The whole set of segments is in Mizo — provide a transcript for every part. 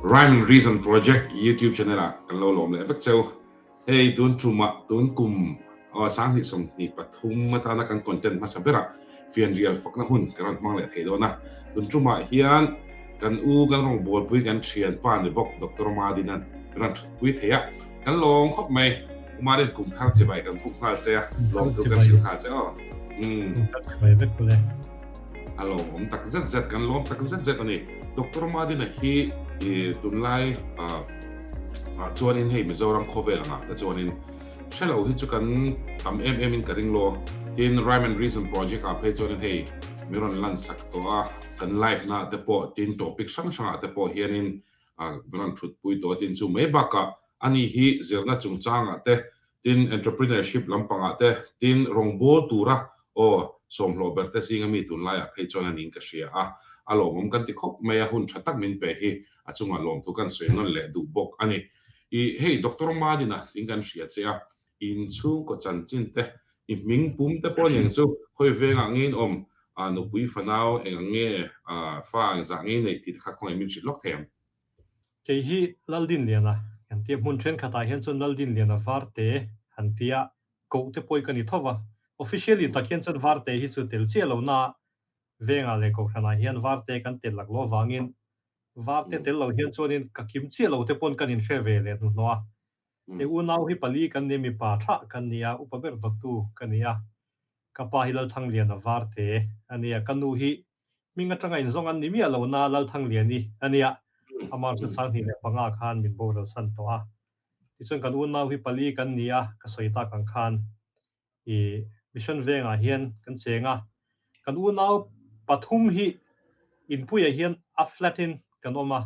Rhyme and Reason Project YouTube channel ah kan lo lawm leh vek cheu. Hei tun tumah tun kum 2023 atana kan content hmasa berah fianrial fakna hun kan rawn hmang leh thei dawn a. Tun tumah hian kan u kan rawngbawlpui kan thianpa ni bawk Doctor Madina'n kan rawn thutpui thei a, kan lawm khawp mai. U Madin kum thar chibai kan buk nghal che a, lawmthu kan hrilh nghal che aw. Kum thar chibai vek pawh e. A lawmawm tak zet zet, kan lawm tak zet zet a ni. Doctor Madina hi tunlai chuanin hei Mizoram khawvel angah te chuanin hrelo hi chu kan tam em em in ka ring lo. Tin, Rhyme and Reason project ah phei chuanin hei min rawn lan sak tawh a, kan live na te pawh tin topic hrang hrang ah te pawh hianin min rawn thutpui tawh a, tin chu mai bakah ani hi zirna chungchangah te Tin, entrepreneurship lampangah te, tin, rawngbâwl tura aw sawmhlawh ber te zinga mi tunlaiah phei chuan a niin ka hria a, a lawmawm kan ti khawp mai a, hun tha tak min pe hi a chungah lawmthu kan sawi nawn leh duh bawk a ni. I, hei Doctor Madina tin kan hria che a, i inchhungkaw chanchin te, i hming pum te pawh nen chu khawi vengah nge in awm, nupui fanau eng ang nge, fa engzah nge i neih tih te kha khawngaih min hrilh lawk thei ang. Kei hi Laldinliana kan tia, hmun thenkhatah hian chuan Laldinliana Varte han tia koh te pawh hi ka ni tho va. Officially tak hian chuan Varte hi chu tel chiah lo na vengah leh kohhranah hian Varte kan tel lak loh avangin Varte tel lo hian chuanin ka kim chiah lo te pawn kan inhre ve leh hnuhnawh a. He unau hi pali kan ni, mipa thlah kan ni a, upa ber dawttu ka ni a. Ka pa hi Lalthangliana Varte a ni a, ka nu hi Hming atanga inzawng an ni miah lo na Lalthangliani a nia, amah chu 2005 khan min boral san tawh a. Tichuan kan unau hi pali kan ni a, ka sawi tak ang khan i Mission vengah hian kan cheng a. Kan unau pathum hi inpuiah hian a flat in kan awm a,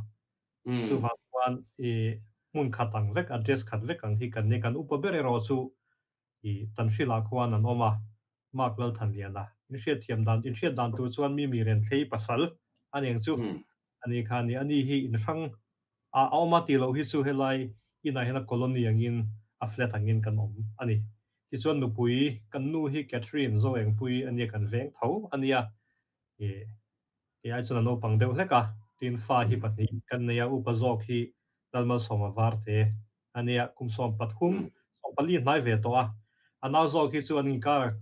chuvang chuan i hmun khat ang vek, address khat vek ang hi kan ni. Kan upa ber erawh chu i Tanhrilah khuan an awm a, Mark Lalthanliana. In hriatthiam dan, in hriat dan tur chuan Mimi Renthlei pasal a ni ang chu. A ni kha a ni. A ni hi in hrang a awm a tih loh hi chu helai inah hian a colony angin a flat angin kan awm a ni. Tichuan nupui kan nu hi Catherine Zoengpui a nia kan veng tho a nia. I kei ai chuan a naupang deuh hlek a, tin fa hi pahnih kan nei a, upa zawk hi Lalmalsawma Varte A nia, kum 13, 14 hnai ve tawh a. A nau zawk hi chu an inkar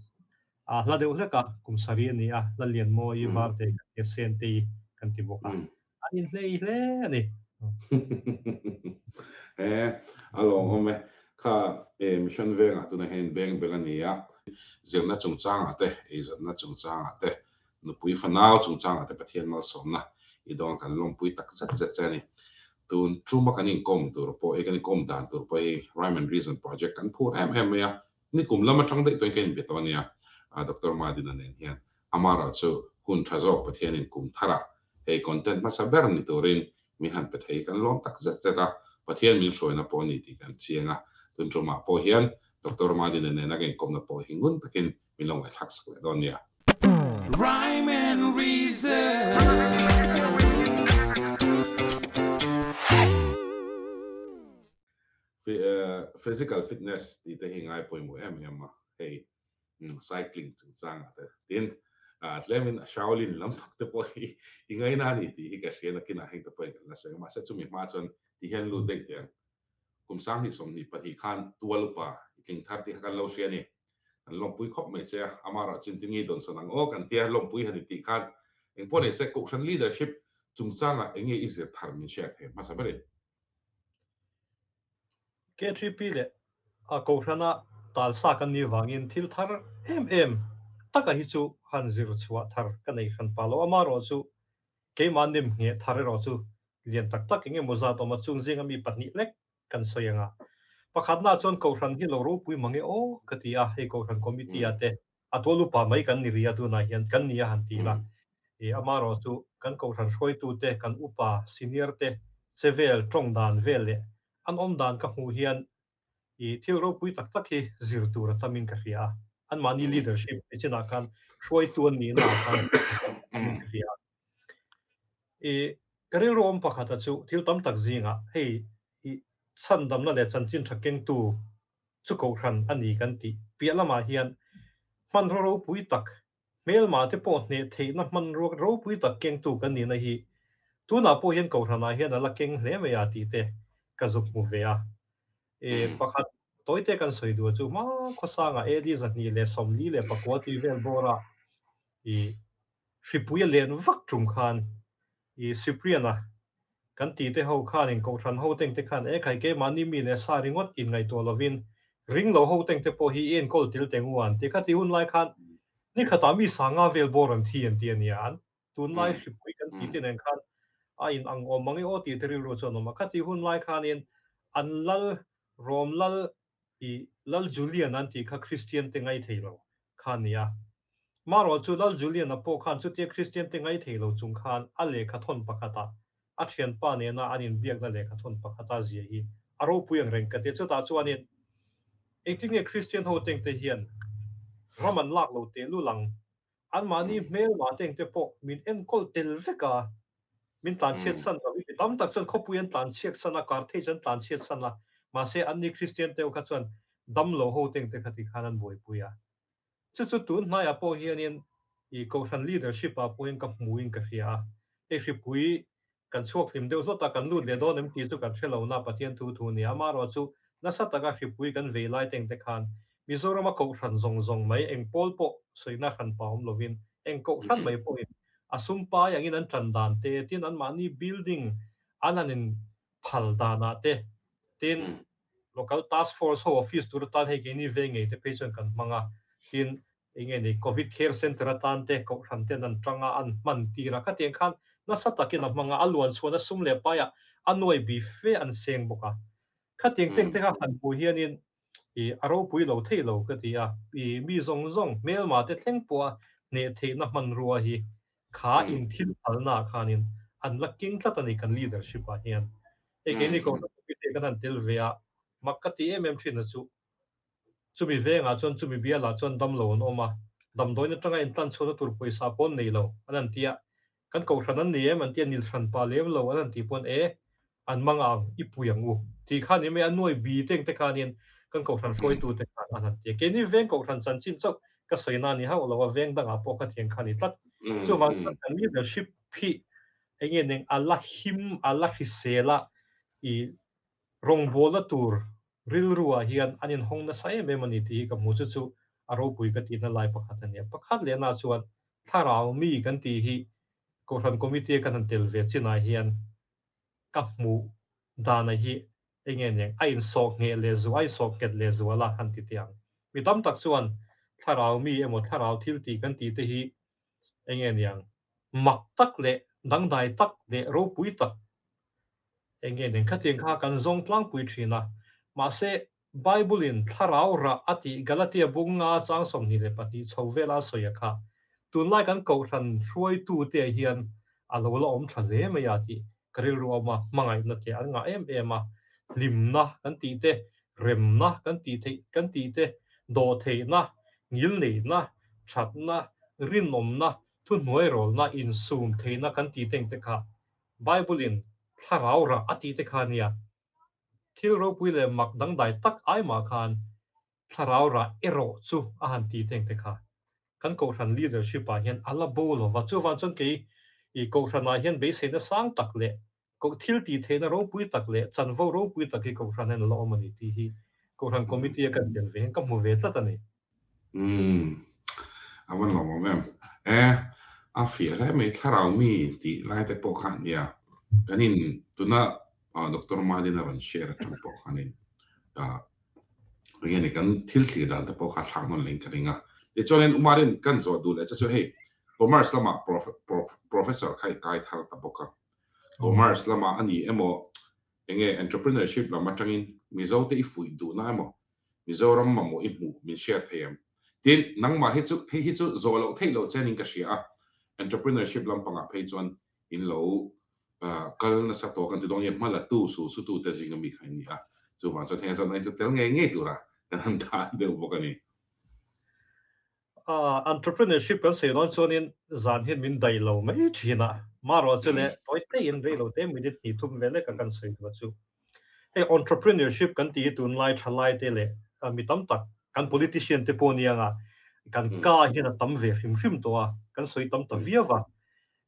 a hla deuh hlek a, kum 7 a ni a, Lallianmawi, Varte kan ti a, Sentei kan ti bawk a. An inhlei hle a ni. He, a lawmawm e. Kha Mission vengah tunah hian beng bel a ni a. Zirna chungchangah te, eizawtna chungchangah te, Nupui fanau chungchangah te Pathian malsawmna i dawn kan lawmpui tak zet zet che a ni. Tun tuma kan inkawm tur pawh hi, kan inkawm dan tur pawh hi Rhyme and Reason Project kan phur em em mai a, nikum lam atang daih tawhin ka inbe tawh a nia, Doctor Madina nen hian. Amaherawh chu hun tha zawk Pathianin kum tharah hei content hmasa ber ni turin min han pe thei kan lawm tak zet zet a, Pathian min hruaina pawh a ni tih kan chiang a. Tun tumah pawh hian Doctor Madina nena ka inkawmna pawh hi ngun takin Min lo ngaihthlak sak leh dawn nia. Rhyme and reason. Physical fitness tih te hi ngai pawimawh em em a, hei cycling chungchangah te tin tlemin Shaolin lam tak te pawh hi i ngaina a ni tih hi ka hria nakinah heng te pawhin kan la sawi a, mahse chumi hma chuan ti hian lut daih teh ang. Kum 2022 khan tual upa i tling thar tih kha kan lo hria a ni. Kan lawmpui khawp mai che a, amaherawh chin tin ngei dawn sawn ang aw kan tia lawmpui han i tih khan engpawh nei se Kohhran leadership chungchangah eng nge i zir thar min share thei hmasa berin. KTP leh a Kohhrana talsa kan nih vangin thil thar em em taka hi chu han zir chhuah thar ka nei hran pah lo. Amaherawh chu keimah nem ngheh thar erawh chu lian tak tak eng emaw zat awm a, chung zinga mi pahnih lek kan sawi ang a. Pakhatnaah chuan Kohhran hi lo ropui mang e aw ka ti a, hei Kohhran Committee ah te a tual upa mai kan ni rih a tunah hian kan ni a han ti ila. I amaherawh chu kan Kohhran hruaitute, kan upa, senior te che vel, tawng dan vel leh an awm dan ka hmuh hian i thil ropui tak tak hi zir tur a tamin ka hria a. Anmahni leadership nichinah khan hruaitu an nihna ah khan tamin ka hria a. I ka rilru awm pakhata chu thil tam tak zingah hei i chhandamna leh chanchin tha kengtu chu kohhran a ni kan tih piah lamah hian hmanraw ropui tak, hmelmah te pawh hneh theihna hmanrua ropui tak kengtu kan nihna hi Tunah pawh hian Kohhranah hian a la keng hle mai a tih te ka zuk hmu ve a. E, pakhat tawite kan sawi duh chu hma khawsangah AD 249 tui vel bawra i hripui a len vak tum khan i Cyprian-a kan tih te ho khanin Kohhran ho teng te khan e khai keimahni mi leh sa ringawt inngaihtuah lovin ring lo ho teng te pawh hi i enkawl tel teng u an ti. Khati hun lai khan nikhatah mi sanga vel bawr an thi an ti a nia. An tunlai hripui kan tih te nen khan a in ang awm ang e aw tih te rilru chuan awm a. Khati hun lai khanin an lal Rom lal i Lal Julian an tih kha Kristian te ngai thei lo kha a ni a. Marawh chu Lal Julian a pawh khan chutia Kristian te ngai thei lo chung khan a lehkha thawn pakhatah a thianpa nena an inbiakna lehkha thawn pakhata zia hi a ropui ang reng ka ti a. Chutah chuanin engtin nge Kristian ho tengte hian ram an lak lo tehlul ang Anmahni hmelmah te engte pawh min enkawl tel vek a, min tlanchhiat san lo. Mi tam tak chuan khawpui an tlanchhiak san a, Carthage an tlanchhiat san a, mahse anni Kristian te ho kha chuan damlo ho te engte kha ti khan an buaipui a. Chu chu tun hnaiah pawh hianin i Kohhran leadership ah pawhin ka hmuin ka hria a, hei hripui kan chhuak hlim deuh hlawt a, kan lut leh dawn em tih chu kan hre lo na, Pathian thu thu nia. Amaherawh chu nasa taka hripui kan vei lai teng te khan Mizorama kohhran zawng zawng mai eng pawl pawh sawina hran pa awm lovin eng kohhran mai pawhin a sum pai angin an tan dan te, tin anmahni building an han in phal danah te, tin local task force ho office tur atan hei keini veng ngei te phei chuan kan hmang a, tin Enge ni Covid Care Centre atan te Kohhran ten an tang a, an hman tir a, khatiang khan nasa takin a hmang a, a luan chhuahna sum leh paiah a nuai bi fe an seng bawk a. Khatiang teng te kha han hmuh hianin i a ropui lo thei lo ka ti a, i mi zawng zawng hmelma te thleng pawha hneh theihna hmanrua hi kha inthil phalna ah khanin an la keng tlat a ni kan leadership ah hian. Hei keini Kohhran committee kan han tel ve a, mak ka ti em em thin a chu. Chumi vengah chuan chumi bialah chuan damlo an awm a, damdawiin atanga intlanchhuahna tur pawisa pawh an nei lo an han ti a, kan kohhran an ni em an ti a, nil hran pah lem lo an han tih pawn e, an mang ang, i pui ang u tih kha ni mai a, nuai bi teng te khanin kan kohhran hruaitute khan an han ti a. Keini veng kohhran chanchin chauh ka sawi na ni hauh lo a, veng dangah pawh kha thiang kha a ni tlat. Chuvang chuan kan leadership hi eng nge ning a la him, a la hrisel a, i rawngbawlna tur rilruah hian an inhawng nasa em em a ni tih hi ka hmu chu chu a ropui ka tihna lai pakhat a ni a. Pakhat lehna chuan thlarau mi kan tih hi Kohhran Committee a kan han tel ve chinah hian ka hmuh dana hi eng nge niang a insawh ngheh leh zual a insawh nghet leh zual a han ti teh ang. Mi tam tak chuan thlarau mi emaw thlarau thil tih kan tih te hi eng nge niang mak tak leh dangdai tak leh ropui tak Eng nge nen khatiang kha kan zawng tlangpui thin a, mahse Bible-in thlarau rah a tih Galatia bung nga chang 22 chho vela a sawi a kha, tunlai kan kohhran hruaitute ah hian a lo la awm tha hle mai a tih ka rilru a awm a, hmangaihna te an ngah em em a, hlimna kan tih te, remna kan tih theih kan tih te, dawhtheihna, ngilneihna, thatna, rinawmna, thuhnuairawlna, insum theihna kan tih teng te kha Bible in thlarau rah a tih te kha nia, thil ropui leh mak dangdai tak ai mah khan thlarau rah erawh chu a han ti teng te kha kan Kohhran leadership ah hian a la bo lo va, chuvang chuan kei i Kohhran ah hian beiseina sang tak leh thil tih theihna ropui tak leh chanvo ropui tak hi Kohhran hian a la awm a ni tih hi Kohhran committee a kan tel ve hian ka hmu ve tlat a ni. Umm a van lawm awm em. E a fiah hle mai thlarau mi tih lai te pawh kha nia kan in tuna Doctor Madin a rawn share atang pawh khanin enge ni kan thil thlir dan te pawh kha thlak nawn leh in ka ring a. Tichuanin Umarin kan zawh duh leh che chu hei Commerce lamah Professor kha i kai thar ta bawk a. Commerce lamah a ni emaw enge entrepreneurship lam atangin Mizo te i fuih duhna emaw Mizoram mamawh i hmuh min share thei em? Tin, nangmah hi chu hei hi chu zawh loh theih loh chenin ka hria a, entrepreneurship lampangah phei chuan in lo kal nasa tawh kan ti dawn nge hma la tu su su tu te zinga mi kha in ni a, chuvang chuan heng zawhna hi chu tel ngei ngei tura kan han dah deuh bawk a ni. Entrepreneurship kan sawi dawn chuanin zan hian min daih lo mai thin a, marawh chu leh tawi teiin rei lo te minute hnih thum vel leka kan sawi duh chu. Hei entrepreneurship kan tih hi tunlai thalai te leh mi tam tak kan politician te pawh nia nga kan ka hian a tam ve hrim hrim tawh a, kan sawi tam ta viau va.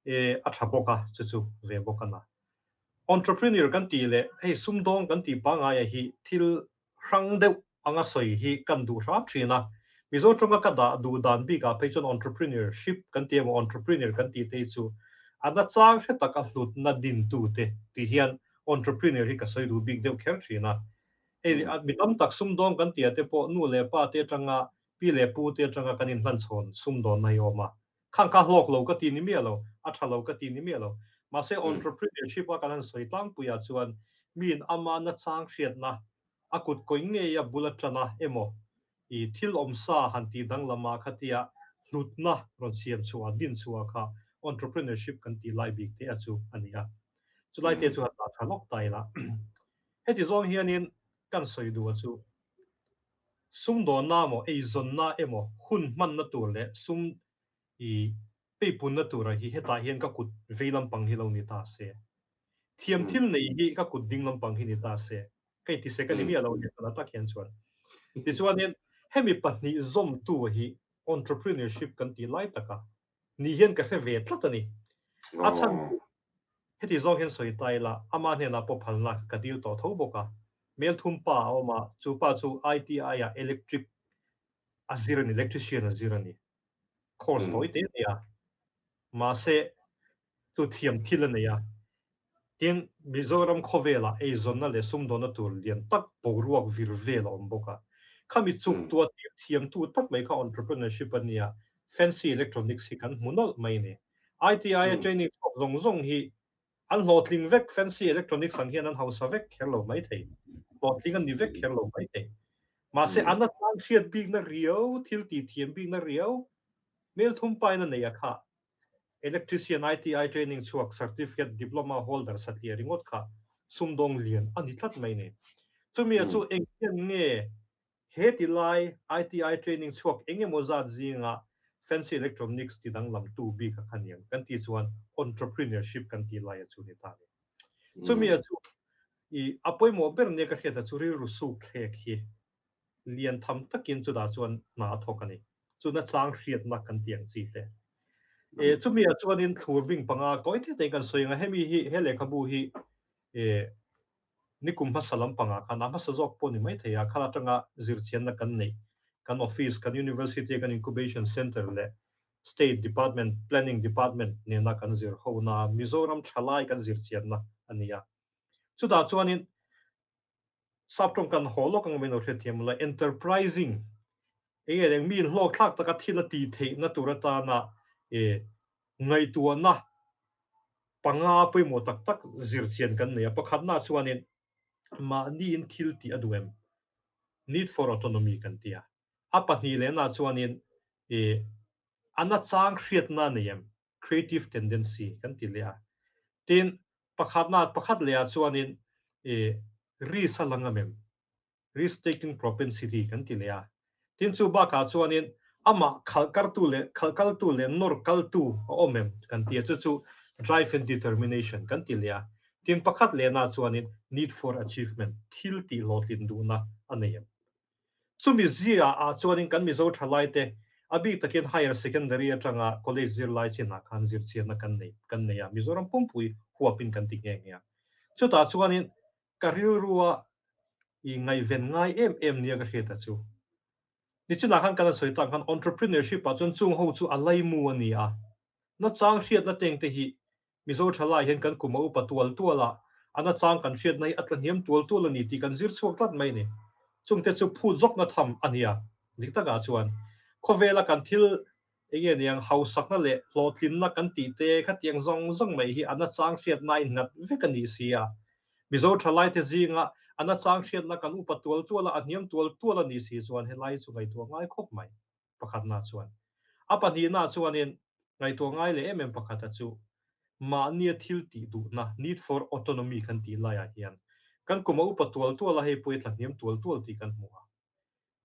E a tha bawk a, chu chu ve bawk ana. Entrepreneur kan tih leh hei sumdawng kan tih pangngai hi thil hrang deuh anga sawi hi kan duh hram thin a. Mizo tawnga ka dah duh dan bikah phei chuan entrepreneurship kan ti emaw entrepreneur kan tih te hi chu a na chang hre taka hlutna din tu te tih hian entrepreneur hi ka sawi duh bik deuh kher thin a. Hei mi tam tak sumdawng kan tih ah te pawh nu leh pa te atanga pi leh pu te atanga kan inhlan chhawn sumdawnna hi a awm a. Khang kha hlawk lo ka ti ni miah lo, a tha lo ka ti ni miah lo. Mahse entrepreneurship a kan han sawi tlangpuiah chuan miin ama nachang hriatna, a kut kawih ngei a bul atana emaw i thil awmsa han tih danglama khatia hlutna rawn siam chhuah, din chhuah kha entrepreneurship kan tih lai bik te a chu a ni a. Chulai te chu han dah tha lawk ta ila. Heti zawng hianin kan sawi duh a chu sumdawnna emaw eizawnna emaw hun hmanna tur leh sum i peipunna tura hi hetah hian ka kut vei lampang hi lo ni ta se. Thiam thil nei hi ka kut ding lampang hi ni ta se. Ka inti sek a ni miah lo nia tuna tak hian chuan. Tichuanin hemi pahnih zawmtu hi entrepreneurship kan tih lai taka ni hian ka hre ve tlat a ni. A chhan chu heti zawng hian sawi ta ila ama hnenah pawh phalna ka dil tawh tho bawk a. Melthum pa a awm a, chu pa chu ITI ah electric a zir a ni, electrician a zir a ni. Course tawi te a nei a, mahse chu thiam thil a nei a. Tin, Mizoram khawvelah eizawnna leh sumdawnna tur lian tak boruak vir vel a awm bawk a. Khami chuk tua tir thiamtu tak mai kha entrepreneurship a nia, fancy electronics hi kan hmu nawlh mai a ni. ITI-a training chhuak zawng zawng hi an hlawhtling vek, fancy electronics ang hian an hausa vek kher lo mai thei, hlawhtling an ni vek kher lo mai thei. Mahse, an atang hriat bikna riau, thil tih thiam bikna riau, hmelthum pain a nei a kha. Electrician ITI training chhuak certificate diploma holder satliah ringawt kha sumdawng lian a ni tlat mai ni. Chumi a chu eng hian nge he ti lai ITI training chhuak eng emaw zat zinga fancy electronics ti danglam tu bik a kha niang kan tih chuan entrepreneurship kan tih lai a chu ni ta ni. Chumi a chu i a pawimawh ber nia ka hriat a chu rilru suk thlek hi lian tham takin chutah chuan hna a thawk a ni. Chu nachang hriatna kan tih ang chi te. E, chumi ah chuanin thlur bing panga tawi te tein kan sawi ang a, hemi hi he lehkhabu hi e, nikum hmasa lampangah khan a hmasa zawk pawh ni mai thei a, khan atanga zirchianna kan neih, kan office, kan university, kan incubation center leh state department, planning department nena kan zir hona Mizoram thalai kan zirchianna a ni a. Chutah chuanin Sap tawng kan haw lawk ang mai lo hriatthiam ula, enterprising, eng nge eng mi hlawk thlak taka thil a tih theihna tur atana e ngaihtuahna panga pawimawh tak tak zirchian kan nei a. Pakhatna chuanin mahniin thil tih a duh em? Need for autonomy kan ti a. A pahnih lehna chuanin e a nachang hriatna a nei em? Creative tendency kan ti leh a. Tin, pakhatna pakhat leh ah chuanin i risk a lang em em? Risk taking propensity kan ti leh a. Tin, chu bakah chuanin amah khalh kartu leh khalh kaltu leh nawr kaltu a awm em kan ti a, chu chu drive and determination kan ti leh a. Tin, pakhat lehna chuanin need for achievement, thil tih hlawhtlin duhna a nei em? Chumi zia ah chuanin kan Mizo thalaite a bik takin Higher Secondary atanga College zirlai chinah khan zirchianna kan nei kan nei a, Mizoram pumpui huapin kan ti nghe nghe a. Chutah chuanin ka rilrua i ngaihven ngai em em nia ka hriat a chu. Nichinah khan kan han sawi tak khan Entrepreneurship ah chuan chung ho chu a laimu a ni a. Nachang hriatna teng te hi Mizo thalai hian kan kum a upa tual tual a, a nachang kan hriatna hi a tla hniam tual tual a ni tih kan zir chhuak tlat mai a ni. Chungte chu phut zawkna tham a nia. Dik takah chuan khawvela kan thil eng nge niang hausakna leh hlawhtlinna kan tih te khatiang zawng zawng mai hi a nachang hriatna a innghat vek a nih si a. Mizo thalaite zinga a nachang hriatna kan upa tual tual a, a hniam tual tual a nih si chuan helai chu ngaihtuah ngai khawp mai. Pakhatna chuan. A pahnihna chuanin ngaihtuah ngai leh em em pakhata chu mahnia thil tih duhna, need for autonomy, kan tih laiah hian kan kum a upa tual tual a, hei pawh i tla hniam tual tual tih kan hmu a.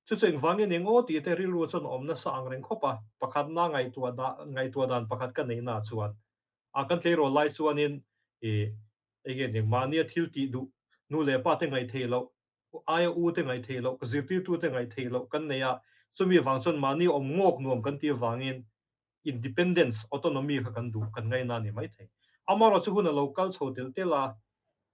Chu chu engvangin eng aw tih te rilru chuan a awm nasa ang reng khawp a, pakhatna ngaihtuah dah ngaihtuah dan pakhat ka neihna chuan a kan tleirawl lai chuanin i enge eng mahnia thil tih duh nu leh pa te ngaih theih loh aia u te ngaih theih loh, zirtirtu te ngaih theih loh kan nei a, chumi avang chuan mahni awm ngawk nuam kan tih avangin Independence, autonomy kha kan duh, kan ngaina a ni maithei. Amaherawhchu hun a lo kal chho telh telh a,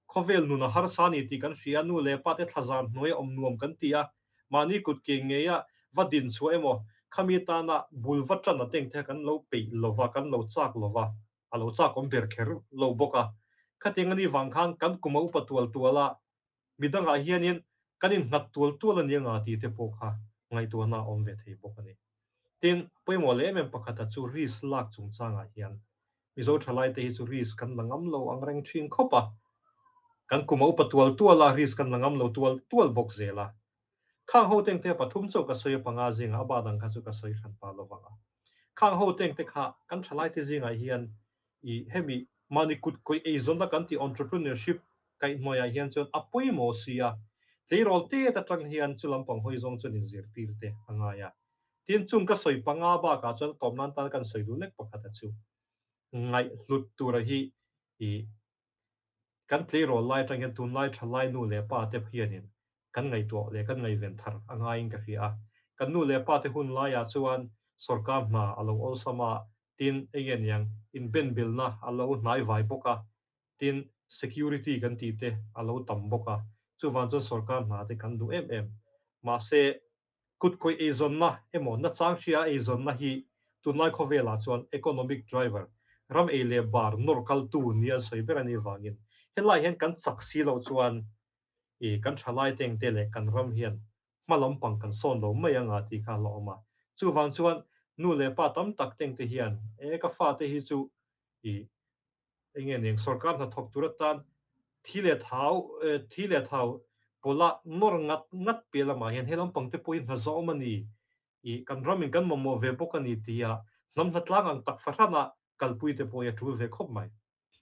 khawvel nun a harsa a ni tih kan hria, nu leh pa te thlazar hnuai a awm nuam kan ti a, mahni kut ke ngeia va din chhuah emaw, khami tana bul va tan a teng te kha kan lo peih lova, kan lo chak lova, a lo chak awm ber kher lo bawk a. Khatiang a nih vang khan kan kum a upa tual tual a, midangah hianin kan innghat tual tual a nia nga tih te pawh kha ngaihtuahna a awm ve thei bawk a ni. Tin, pawimawh leh em em pakhata chu risk lak chungchangah hian Mizo thalaite hi chu risk kan la ngam lo ang reng thin khawp a, kan kum a upa tual tual a, risk kan la ngam lo tual tual bawk zel a. Khang ho tengte a pathum chauh ka sawi a panga zingah a ba dang kha chu ka sawi hran pah lovang a. Khang ho tengte kha kan thalaite zingah hian i hemi mahni kut kawih eizawnna kan tih entrepreneurship kaihhnuaiah hian chuan a pawimawh si a, tleirawl tet atang hian chu lampang hawi zawng chuan inzirtir te a ngai a. Tin, chung ka sawi panga bakah chuan tawp nan tan kan sawi duh lek pakhat a chu. Ngaihhlut tura hi i kan tleirawl lai atang hian tunlai thalai nu leh pa te hianin kan ngaihtuah leh kan ngaihven thar a ngaiin ka hria a. Kan nu leh pa te hun laiah chuan sorkar hna a lo awlsam a, tin enge niang inbenbilna a lo hnai vai bawk a, tin security kan tih te a lo tam bawk a, chuvang chuan sorkar hna te kan duh em em. Mahse Kut kawih eizawnna emaw nachang hria eizawnna hi tunlai khawvelah chuan economic driver, ram ei leh bar nawr kaltu nia an sawi ber a nih vangin helai hian kan chak si loh chuan i kan thalai tengte leh kan ram hian hma lampang kan sawn lo mai anga tih kha a la awm a. Chuvang chuan nu leh pa tam tak tengte hian e ka fate hi chu i Enge ning sorkar hnathawk tur atan thi leh thau thi leh thau pawla nawr ngat ngat piah lamah hian he lampang te pawhin hna zawh awm a ni i kan ramin kan mamawh ve bawk a ni tia hnam hnatlang ang tak fahrana kalpui te pawh hi a tul ve khawp mai.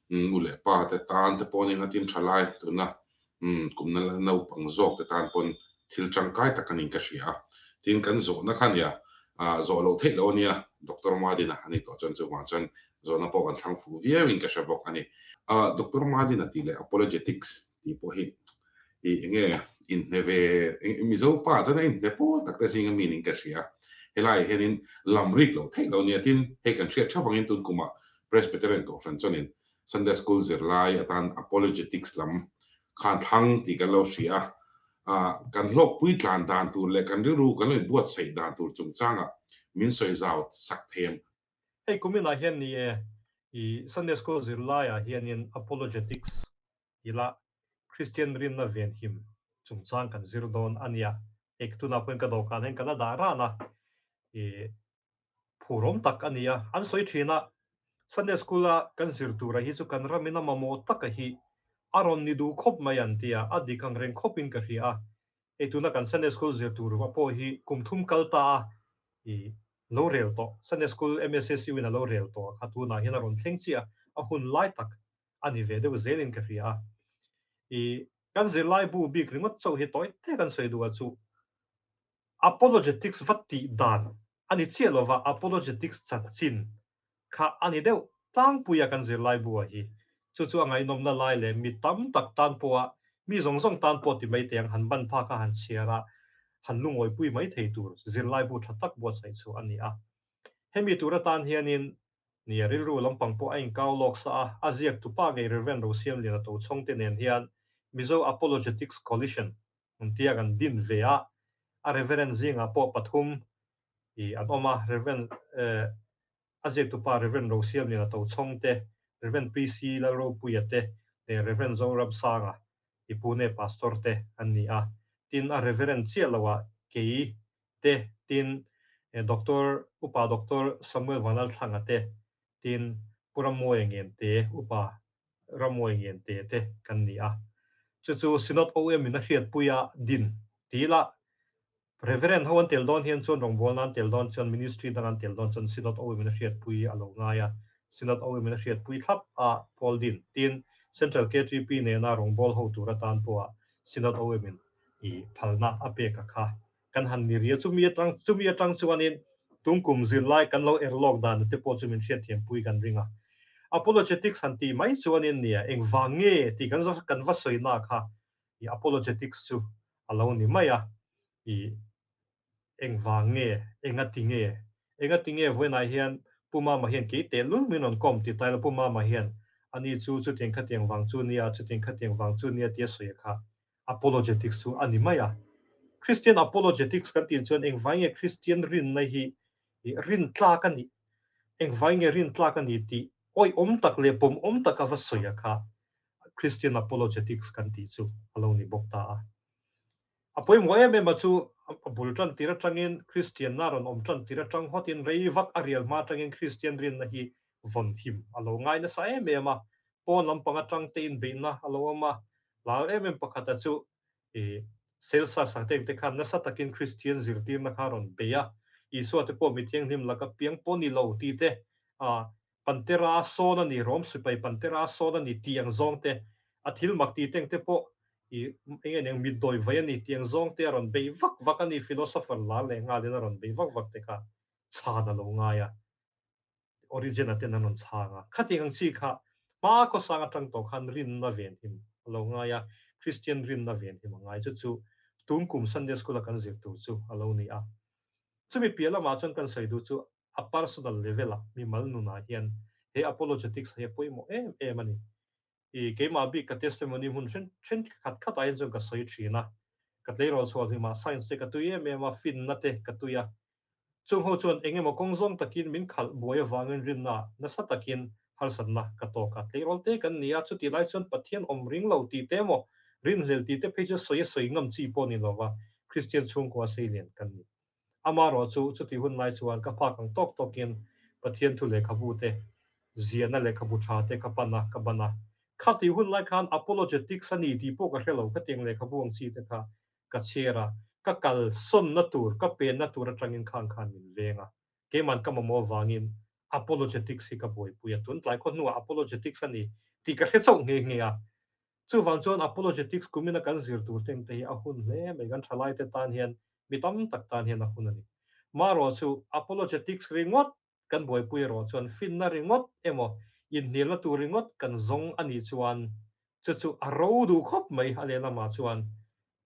Nu leh pa te tan te pawhin engatin tha lai tuna kumna la naupang zawk te tan pawn thil tangkai tak a niin ka hria a. Tin, kan zawhna kha nia, zawh loh theih loh a nia, Doctor Madina a ni tawh chuan chuvang chuan zawhna pawh kan thlang fuh viauin ka hre bawk a ni. Doctor Madina tih leh apologetics tih pawh hi i enge inhne ve, Mizo pa chuan a inhne pawl tak te zinga mi niin ka hria. Helaiah hianin lam rik loh theih loh nia, tin, hei kan hriat thap angin tun kumah Presbyterian Kohhran chuanin Sunday School zirlai atan Apologetics lam khan thlang tih kan lo hria a, kan hlawkpui tlan dan tur leh kan rilru kan lo inbuatsaih dan tur chungchangah min sawi zau sak thei em? Hei kuminah hian ni e, i Sunday School zirlaiah hianin Apologetics ila Kristian rinna venhim chungchang kan zir dawn a nia. Hei tunah pawhin ka dawhkan hian ka la dah ran a, i Phurawm tak a ni a, an sawi thin a, Sunday School a kan zir tura hi chu kan ramin a mamawh taka hi a rawn ni duh khawp mai an ti a, a dik ang reng khawpin ka hria a, hei tuna kan Sunday School zir tur a pawh hi kum thum kal ta a i lo rel tawh, Sunday School MSSU in a lo rel tawh a kha tunah hian a rawn thleng chiah a, a hun lai tak a ni ve deuh zelin ka hria a, i kan zirlaibu bik ringawt chauh hi tawi te kan sawi duh a chu Apologetics va tih dan a ni chiah lova, apologetics chanchin kha a ni deuh tlangpui a kan zirlai bu-ah hi. Chu chu a ngaihnawmna lai leh mi tam tak tan pawha mi zawng zawng tan pawh ti mai teh ang han ban phak a han chhiar a, han lungawipui mai thei tur zirlai bu tha tak buatsaih chu a ni a. Hemi tur atan hianin nia rilru lampang pawh a inkau lawk sa a, a ziaktupa ngei Rev. Rosiamliana Tochhawngte nen hian Mizo Apologetics Coalition An tia kan din ve a, a Reverend zingah pawh pathum i an awm a, Reverend eh a ziaktupa Reverend Rosiamliana Tochhawng te, Reverend PC Lalropuia te leh Reverend Zoramsanga i Pune Pastor te an ni a. Tin, a Reverend chiah loah kei te, tin Doctor Upa Doctor Samuel Vanlalthlanga te, tin Pu Rammuaia Ngente Upa Rammuai ngen te te kan ni a. Chu chu Synod OM in a hriatpui a din ti ila, Reverend ho an tel dawn hian chuan rawngbawlna an tel dawn chuan Ministry dang an tel dawn chuan Synod OM in a hriatpui a lo ngai a, Synod OM in a hriatpui thlap a pawl din tin Central KTP nena rawngbâwl ho tur atan pawha Synod OM in i phalna a pek a kha kan han ni ria. Chumi atang chumi atang chuanin tungkum zirlai kan lo er lawk dan te pawh chu min hriatthiampui kan ring a. Apologetics han tih mai chuanin nia engvang nge tih kan kan va sawi na kha i apologetics chu a lo ni mai a. I engvang nge, enga ti nge, enga ti nge vawiinah hian Pu Mama hian kei teh lul min rawn kawm ti ta ila Pu Mama hian ani chu chutiang khatiang vang chu nia, chutiang khatiang vang chu nia tia sawi a kha apologetics chu a ni mai a. Christian apologetics kan tih chuan engvai nge Christian rinna hi rin tlak a nih, engvai nge rin tlak a ni tih awihawm tak leh pawmawm taka va sawi a kha Christian apologetics kan tih chu a lo ni bawk ta a. A pawimawh em em a chu a bul tan tir atangin Kristianna rawn awm tan tir atang hawtin rei vak a rial hma atangin Kristian rinna hi vawn him a lo ngai nasa em em a, pawn lampang atang te inbeihna a lo awm a, lar em em pakhat a chu i Celsa Sateng te khan nasa takin Kristian zirtirna kha rawn bei a, Isua te pawh mithianghlim laka piang pawh ni lo tih te a Pantera sawn a ni, Rom sipai Pantera sawn a ni tih ang zawng te, a thil mak tih teng te pawh i eng nge niang mitdawi vai a ni tih ang zawng te a rawn bei vak vak a ni, philosopher lar leh nghalin a rawn bei vak vak te kha chhan a lo ngai a, Origen-a ten an rawn chhang a. Khatiang ang chi kha hma khawsang atang tawh khan rinna ven him a lo ngai a, Christian rinna ven him a ngai. Chu chu tun kum Sunday School-a kan zir tur chu a lo ni a. Chumi piah lamah chuan kan sawi duh chu a personal level ah mimal nunah hian he apologetics hi a pawimawh em em a ni. I keimah bik ka testimony hmun then then khat khat ah hian chuan ka sawi thin a, ka tleirawl chhuah hlimah science te ka tui em em a, finna te ka tui a. Chung ho chuan eng emaw kawng zawng takin min khalh buai avangin rinna nasa takin harsatna ka tawk a. Tleirawl te kan ni a, chutih lai chuan Pathian awm ring lo tih te emaw rinhlel tih te phei chu sawi a sawi ngam chi pawh ni lova Kristian chhungkua seilian kan ni. Amaherawh chu chutih hun lai chuan ka phak ang tawk tawkin Pathian thu lehkhabu te, ziahna lehkhabu tha te ka pan a, ka ban a. Khatih hun lai khan apologetics a ni tih pawh ka hre lo, khatiang lehkhabu ang chi te kha ka chhiar a, ka kal sawnna tur, ka penna tur atangin khang khan min veng a. Keiman ka mamawh avangin apologetics hi ka buaipui a, tun tlai khaw hnuah apologetics a ni tih ka hre chauh nghe nghe a. Chuvang chuan apologetics kumina kan zir tur teng te hi a hun hle mai, kan thalaite tan hian mi tam tak tan hian a hun a ni. Marawh chu apologetics ringawt kan buaipui erawh chuan finna ringawt emaw inhnialna tur ringawt kan zawng a nih chuan chu chu a ro duh khawp mai a lehlamah chuan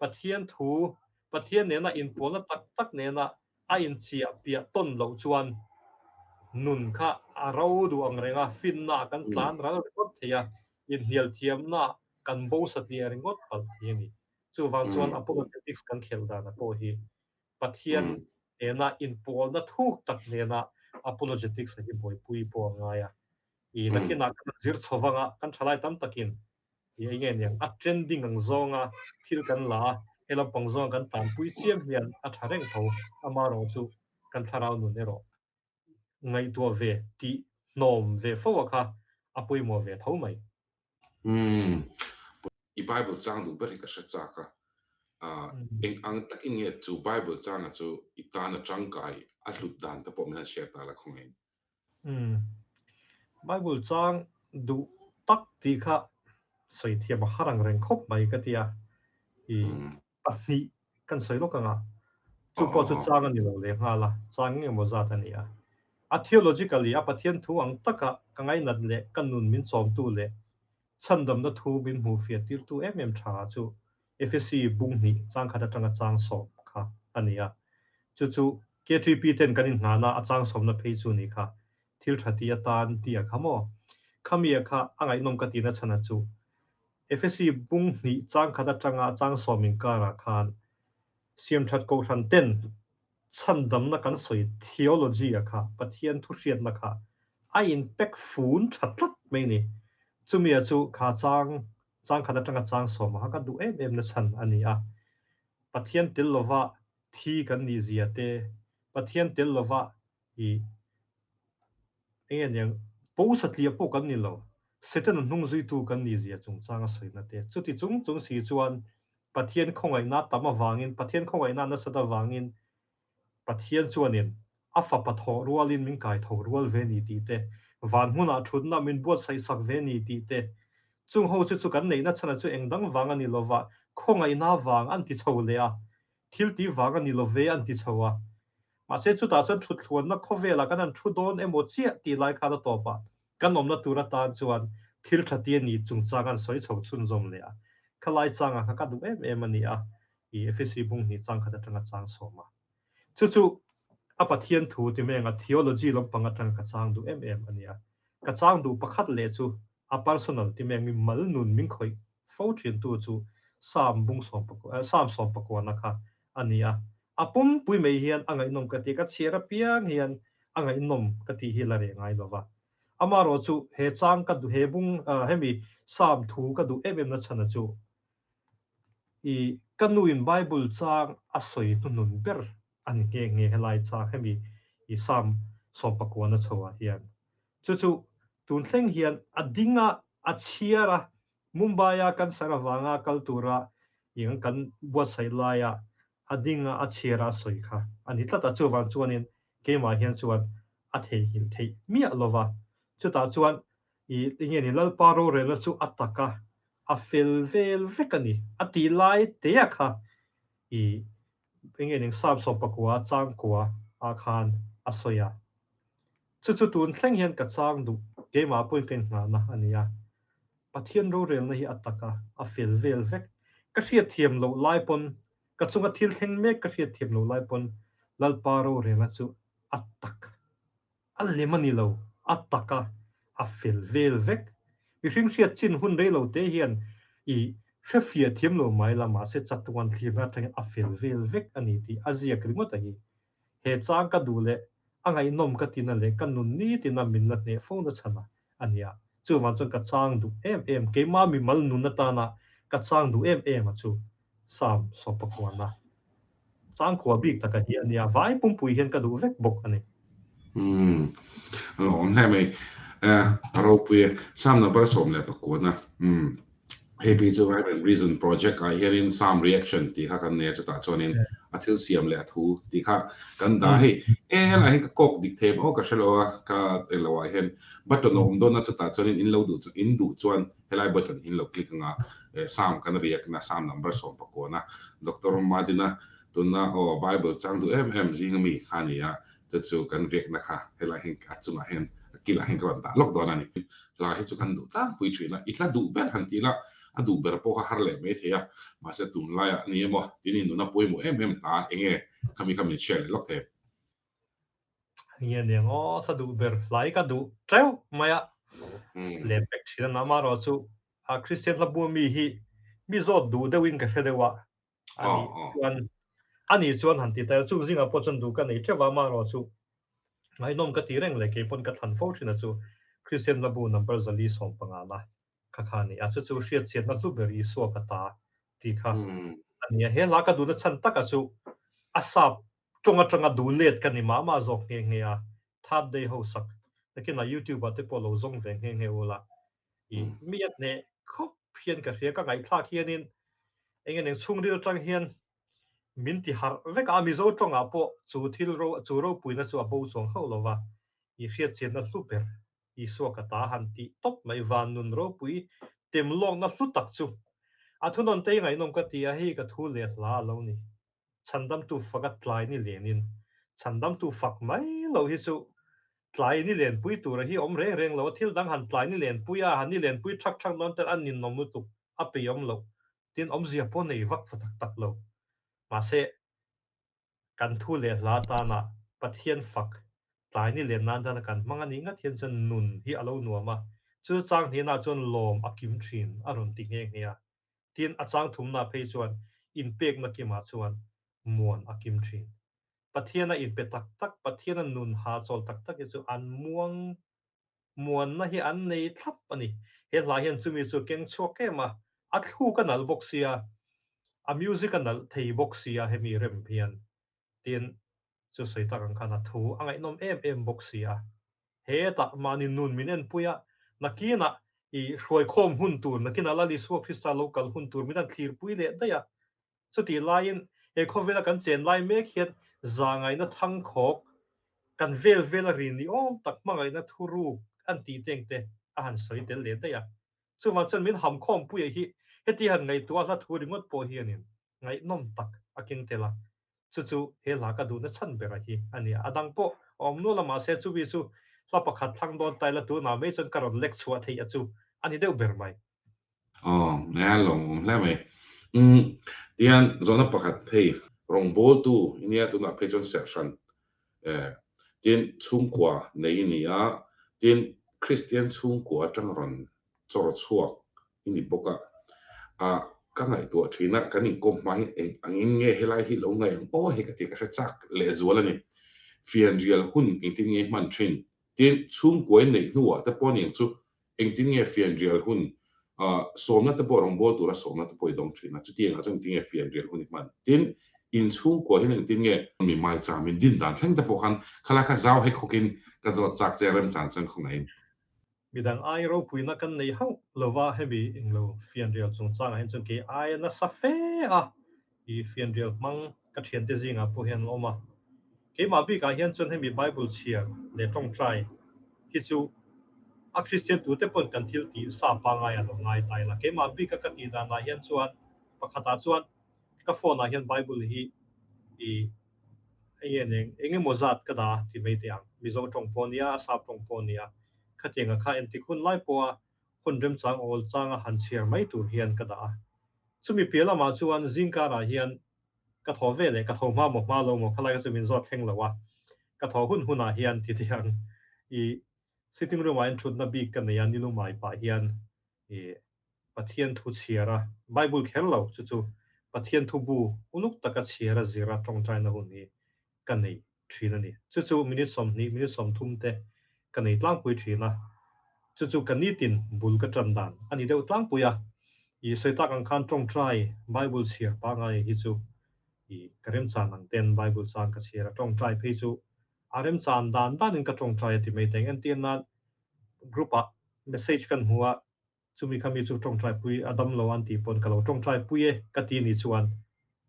Pathian thu, Pathian nena inpawlna tak tak nena a inchiah piah tawn loh chuan nun kha a ro duh ang reng a, finna kan tlan ral ringawt thei a, inhnial thiamna kan bo satliah ringawt palh thei a ni. Chuvang chuan apologetics kan khelh dana pawh hi Pathian nena inpawlna thuk tak nena apologetics a hi buaipui pawh a ngai a. I nakinah kan zir chho vanga kan thalai tam takin I eng nge niang a trending ang zawnga thil kan la a, he lampang zawnga kan tanpui chiam hian a tha reng tho, amaherawh chu kan thlarau nun erawh ngaihtuah ve tih hnawm ve fo a kha a pawimawh ve tho mai. Umm. I Bible chang duh ber hi ka hre chak a, eng ang takin nge chu Bible changa chu i tan a tangkai a hlut dan te pawh min han share ta la khawngaih in. Umm. Bible chang duh tak tih kha sawi thiam a har ang reng khawp mai ka ti a. I pahnih kan sawi lawk ang a. Chu pawh chu chang a ni lo leh nghal a, chang nge maw zat a ni a. A theologically a Pathian thu ang taka ka ngainat leh ka nun min chawmtu leh chhandamna thu min hmuh fiah tirtu em em tha chu Efesi bung hnih chang khat atanga chang sawm kha a ni a. Chu chu KTP ten kan inhnahna a chang sawmna phei chu ni kha thil tha ti atan ti a kha maw? Khamia kha a ngaihnawm ka tihna chhan a chu Efesi bung hnih chang khat atanga chang sawm inkarah khan siamthat kohhran ten chhandamna kan sawi theology a kha Pathian thu hriatna kha a inpek fun tha tlat mai ni. Chumia chu kha chang chang khat atanga chang sawm a kha ka duh em em na chhan a ni a. Pathian tel lova thi kan nih zia te, Pathian tel lova i eng nge niang po satliah pawh kan ni lo, Setana hnung zuitu kan nih zia chungchang a sawina te. Chuti chung chung si chuan Pathian khawngaihna tam avangin, Pathian khawngaihna nasat avangin Pathian chuanin a fapa thawh rualin min kai tho rual ve ni tih te, van hmunah thutna min buatsaih sak ve ni tih te, chung ho chu chu kan neihna chhana chu eng dang vang a ni lova, khawngaihna vang an ti chho leh a, thil tih vang a ni lo ve an ti chho a. Mahse chutah chuan thuthluanna khawvelah kan han thu dawn emaw chiah tih lai khan a tawpah kan awmna tur atan chuan thil tha ti a ni chungchang an sawi chho chhunzawm leh a. Khalai changah kha ka duh em em a ni a, i Efesi bung hnih chang khat atanga chang sawm a. Chu chu. A Pathian thu ti mai anga theology lampang atanga ka chang duh em em a nia. Ka chang duh pakhat leh chu a personal ti mai ang mi mal nun min khawih fo thin tu chu Psalm bung Psalm sawmpakuana kha a ni a. A pumpui mai hian a ngaihnawm ka ti, ka chhiar apiang hian a ngaihnawm ka tih hi la reh ngai lova. Amaherawh chu he chang ka duh he bung hemi Psalm thu ka duh em em na chhana chu i ka nuin Bible chang a sawi hnuhnun ber a ni nghe nghe helai chang hemi i Psalm sawmpakuana chho ah hian. Chu chu tun thleng hian a ding a, a chhiar a, Mumbai a cancer avanga kal tura eng kan buatsaih laia a ding a, a chhiar a, a sawi kha a ni tlat a. Chuvang chuanin keimah hian chuan a theihnghilh theih miah lova. Chutah chuan i enge ni Lalpa rorelna chu a tak a, a fel vel vek a ni a tih lai te-a kha i enge ning Psalm 14 changkua ah khan a sawi a. Chu chu tun thleng hian ka chang duh, keimah pawhin ka inngahna a ni a. Pathian rorelna hi a tak a, a fel vel vek. Ka hriatthiam loh lai pawn, ka chunga thil thleng mek ka hriatthiam loh lai pawn Lalpa rorelna chu a tak. A lem a ni lo, a tak a, a fel vel vek. Mihring hriat chin hun rei lo te hian i hrefiah thiam lo mai la, mahse chatuan thlirna atangin a fel vel vek a ni tih a ziak ringawt a hi. He chang ka duh leh a ngaihnawm ka tina leh ka nun nitina min la hneh fo na chhan a a nia. Chuvang chuan ka chang duh em em, keimah mimal nun atana ka chang duh em em a chu Psalm sawmpakuana changkua bik taka hi a nia, vai pumpui hian ka duh vek bawk a ni. Umm, a lo awm hle mai. A ropui e. Psalm number 19. Umm, hei phei chu Rhyme and Reason project ah hianin Psalm reaction tih kha kan nei a, chutah chuanin a thil siam leh a thu tih kha kan dah a. Hei e helaiah hian ka kawk dik thei maw ka hre lo a, ka englo ah hian button a awm dawn a, chutah chuanin in lo duh in duh chuan helai button in lo click anga Psalm kan react na Psalm number 19 a Doctor Madina tunna aw Bible chang duh em em zing ami kha a ni a, chu chu kan react na kha helai hian a chungah hian a kilah hian ka rawn dah lawk dawn a ni. Hla hi chu kan duh tlangpui thin a, i hla duh ber han tih lah a duh ber pawh kha har leh mai thei a, mahse tunlaiah ni emaw tin i nuna pawimawh em em hla enge khami kha min share leh lawk thei. Nge nia ngaw hla duh ber hlai ka duh teuh mai a lem pek thin a nama erawh chu a Kristian hla bua mi hi mi zawt duh deuhin ka hre deuh a ani chuan ani chuan han ti ta chung zingah pawh chuan duh ka nei teuh a ama erawh chu ngaihnawm ka ti reng leh kei pawn ka thlan fo thin a chu Kristian hla bu number 415 na kha kha a ni a chu chu hriatchiatna hlu ber Isua ka ta tih kha a ni a he hla ka duhna chhan taka chu a sap Tawng atanga duh let ka ni mah mah zawk nghe nghe a, Third Day ho sak nakinah YouTube ah te pawh lo zawng ve nghe nghe ula i mi a hneh khawp hian ka hria, ka ngaihthlak hianin eng eng chhungril atang hian min ti harh vek a, Mizo tawngah pawh chu thil ro chu ropuina chu a bo chuang hauh lova i hriatchianna hlu ber Isua ka ta han tih tawp mai van nun ropui tem lawkna hlu tak chu a thunawn te hi ngaihnawm ka ti a, hei ka thu leh hla a lo ni. Chhandamtu fak a tlai ni lenin chhandamtu fak mai lo hi chu tlai ni lenpui tura hi awm reng reng lo a, thil dang han tlai ni lenpui a, han ni lenpui thak thak dawn tel a ninawm lutuk a peihawm loh tin awmzia pawh nei vak va tak tak lo. Mahse, kan thu leh hla tana Pathian fak tlai ni len nan tana kan hmang a nih ngat hian chuan nun hi a lo nuam a, chu chang hnenah chuan lawm a kim thin a rawn ti nghe nghe a. Tin, a chang thumna phei chuan inpekna kimah chuan muan a kim thin. Pathiana inpe tak tak, Pathiana nun hahchawl tak tak hi chu an muang, muanna hi an nei thlap a ni. He hla hian chumi chu keng chhuak em a, a thluk a nalh bawk sia, a music a nalh thei bawk sia hemi rem hian. Tin, chu sawi tak ang khan a thu a ngaihnawm em em bawk si a. Hetah mahni nun min enpui a, nakinah i hruaikhawm hun tur, nakinah Lal Isua Krista lo kal hun tur min han thlirpui leh daih a. Chutih laiin he khawvela kan chen lai mek hian zahngaihna thangkhawk kan vel vel a rin ni awm tak hmangaihna thuruk an tih teng te a han sawi tel leh daih a. Chuvang chuan min hamkhawmpuia hi heti han ngaihtuah hla thu ringawt pawh hianin ngaihnawm tak a keng tel a. Chu chu he hla ka duhna chhan bera hi a ni a. A dang pawh a awm nual a, mahse chumi chu hla pakhat thlang dawn ta ila tunah mai chuan ka rawn lek chhuah theih a chu a ni deuh ber mai. Aw, nia lawm awm hle mai. Umm, tihian zawhna pakhat hei rawngbawltu i nia tunah phei chuan serh hran. Tin, chhungkua nei i ni a, tin, Kristian chhungkua atang rawn chawr chhuak i ni bawk a. Ah, ka ngaihtuah thin a, kan inkawm hma hi eng angin nge helai hi lo ngaih ang aw hei ka ti ka hre chak lehzual a ni. Fianrial hun engtin nge i hman thin? Tin, chhungkua i neih hnuah te pawh aniang chu Engtin nge fianrial hun sawmna te pawh rawngbâwl tura sawmna te pawh i dawng thin a, chutiangah chuan engtin nge fianrial hun i hman? Tin, inchhungkua hian engtin nge mi maicham in din dan thleng te pawh khan khalai kha zau hek hawkin ka zawt chak che remchan chuan khawngaihin. Midang ai ropuina kan nei hauh lova hemi englo fianrial chungchangah hian chuan kei aia nasa fe a i fianrial hmang ka thiante zingah pawh hian an awm a. Keimah bikah hian chuan hemi Bible chhiar leh tawngtai hi chu a Kristian tute pawn kan thil tih sa pangai a lo ngai ta ila. Keimah bika ka tih danah hian chuan pakhatah chuan ka phone ah hian Bible hi i enge neng eng emaw zat ka dah ti mai teh ang. Mizo tawng pawh nia, Sap tawng pawh nia, khatianga kha entik hun lai pawha hun remchang awl changa han chhiar mai tur hian ka dah a. Chumi piah lamah chuan zingkarah hian ka thaw ve leh ka tho hma maw hma lo maw khalai kha chu min zawt thleng lo a, ka thaw hun hunah hian ti tiang i sitting room ah hian thutna bik ka nei a, nilumai pah hian i Pathian thu chhiar a, Bible kher lo chu chu Pathian thu bu uluk taka chhiar a zir a tawngtaina hun hi ka nei thin a ni. Chu chu minute 20, minute 30 te ka nei tlangpui thin a. Chu chu ka nitin bul ka tan dan a ni deuh tlangpui a. I sawi tak ang khan tawngtai Bible chhiar pangai hi chu i ka remchan ang ten Bible chang ka chhiar a, tawngtai phei chu a remchan dan danin ka tawngtai a ti mai teng. Entir nan group ah message kan hmu a, Chumi khami chu tawngtaipui a dam lo an tih pawn ka lo tawngtaipui e ka ti ni chuan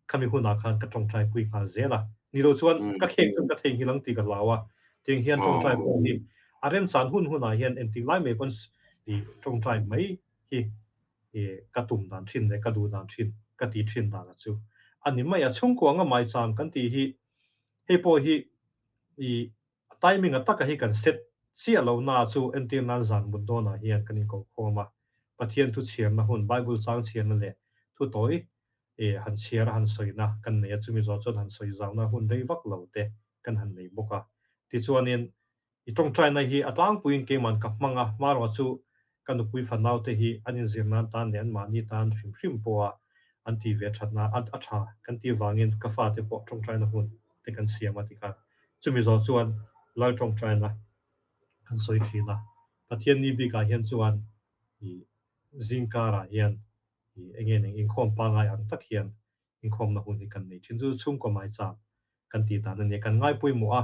khami hunah khan ka tawngtaipui nghal zel a. Ni lo chuan ka khek chuan ka theihnghilh ang tih ka hlau a. Tiang hian tawngtai pawh hi a remchan hun hunah hian engtik lai mai pawn i tawngtai mai hi i ka tum dan thin leh ka duh dan thin ka tih thin dan a chu a ni mai a. Chhungkua anga maicham kan tih hi hei pawh hi i A timing a taka hi kan set chiah lo na chu entir nan zan mut dawnah hian kan inkohkhawm a, Pathian thu chhiarna hun, Bible chang chhiarna leh thu tawi han chhiar a han sawina kan nei a, chumi zawh chuan han sawi zauna hun rei vak lo te kan han nei bawk a. Tichuanin i tawngtaina hi a tlangpuiin keiman ka hmang a, hmarawh chu ka nupui fanaute hi an inzir nan tan leh anmahni tan hrim hrim pawha an tih ve thatna a tha kan tih vangin ka fate pawh tawngtaina hun te kan siam a tikhan chumi zawh chuan Lal tawngtaina kan sawi thin a. Pathian ni bikah hian chuan i zingkarah hian i enge neng inkhawm pangai ang tak hian inkhawmna hun hi kan nei thin. Chu chhungkaw maicham kan tih dan a nia, kan ngai pawimawh a,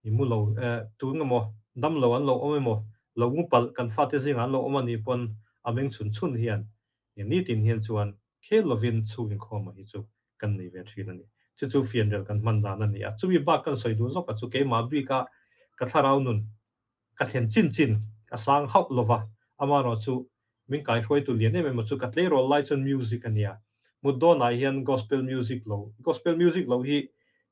i mu lo tun emaw dam lo an lo awm emaw lo ngu palh kan fate zingah an lo awm a nih pawn a meng chhun chhun hian nitin hian chuan khel lovin chhung inkhawma hi chu kan nei ve thin a ni. Chu chu fianrial kan hman dan a ni a. Chumi bak kan sawi duh zawk a chu keimah bika ka thlarau nun ka thlen chin chin a sang hauh lova, amaherawh chu min kaihruaitu lian em em a chu ka tleirawl lai chuan music a nia. Mut dawnah hian gospel music lo, gospel music lo hi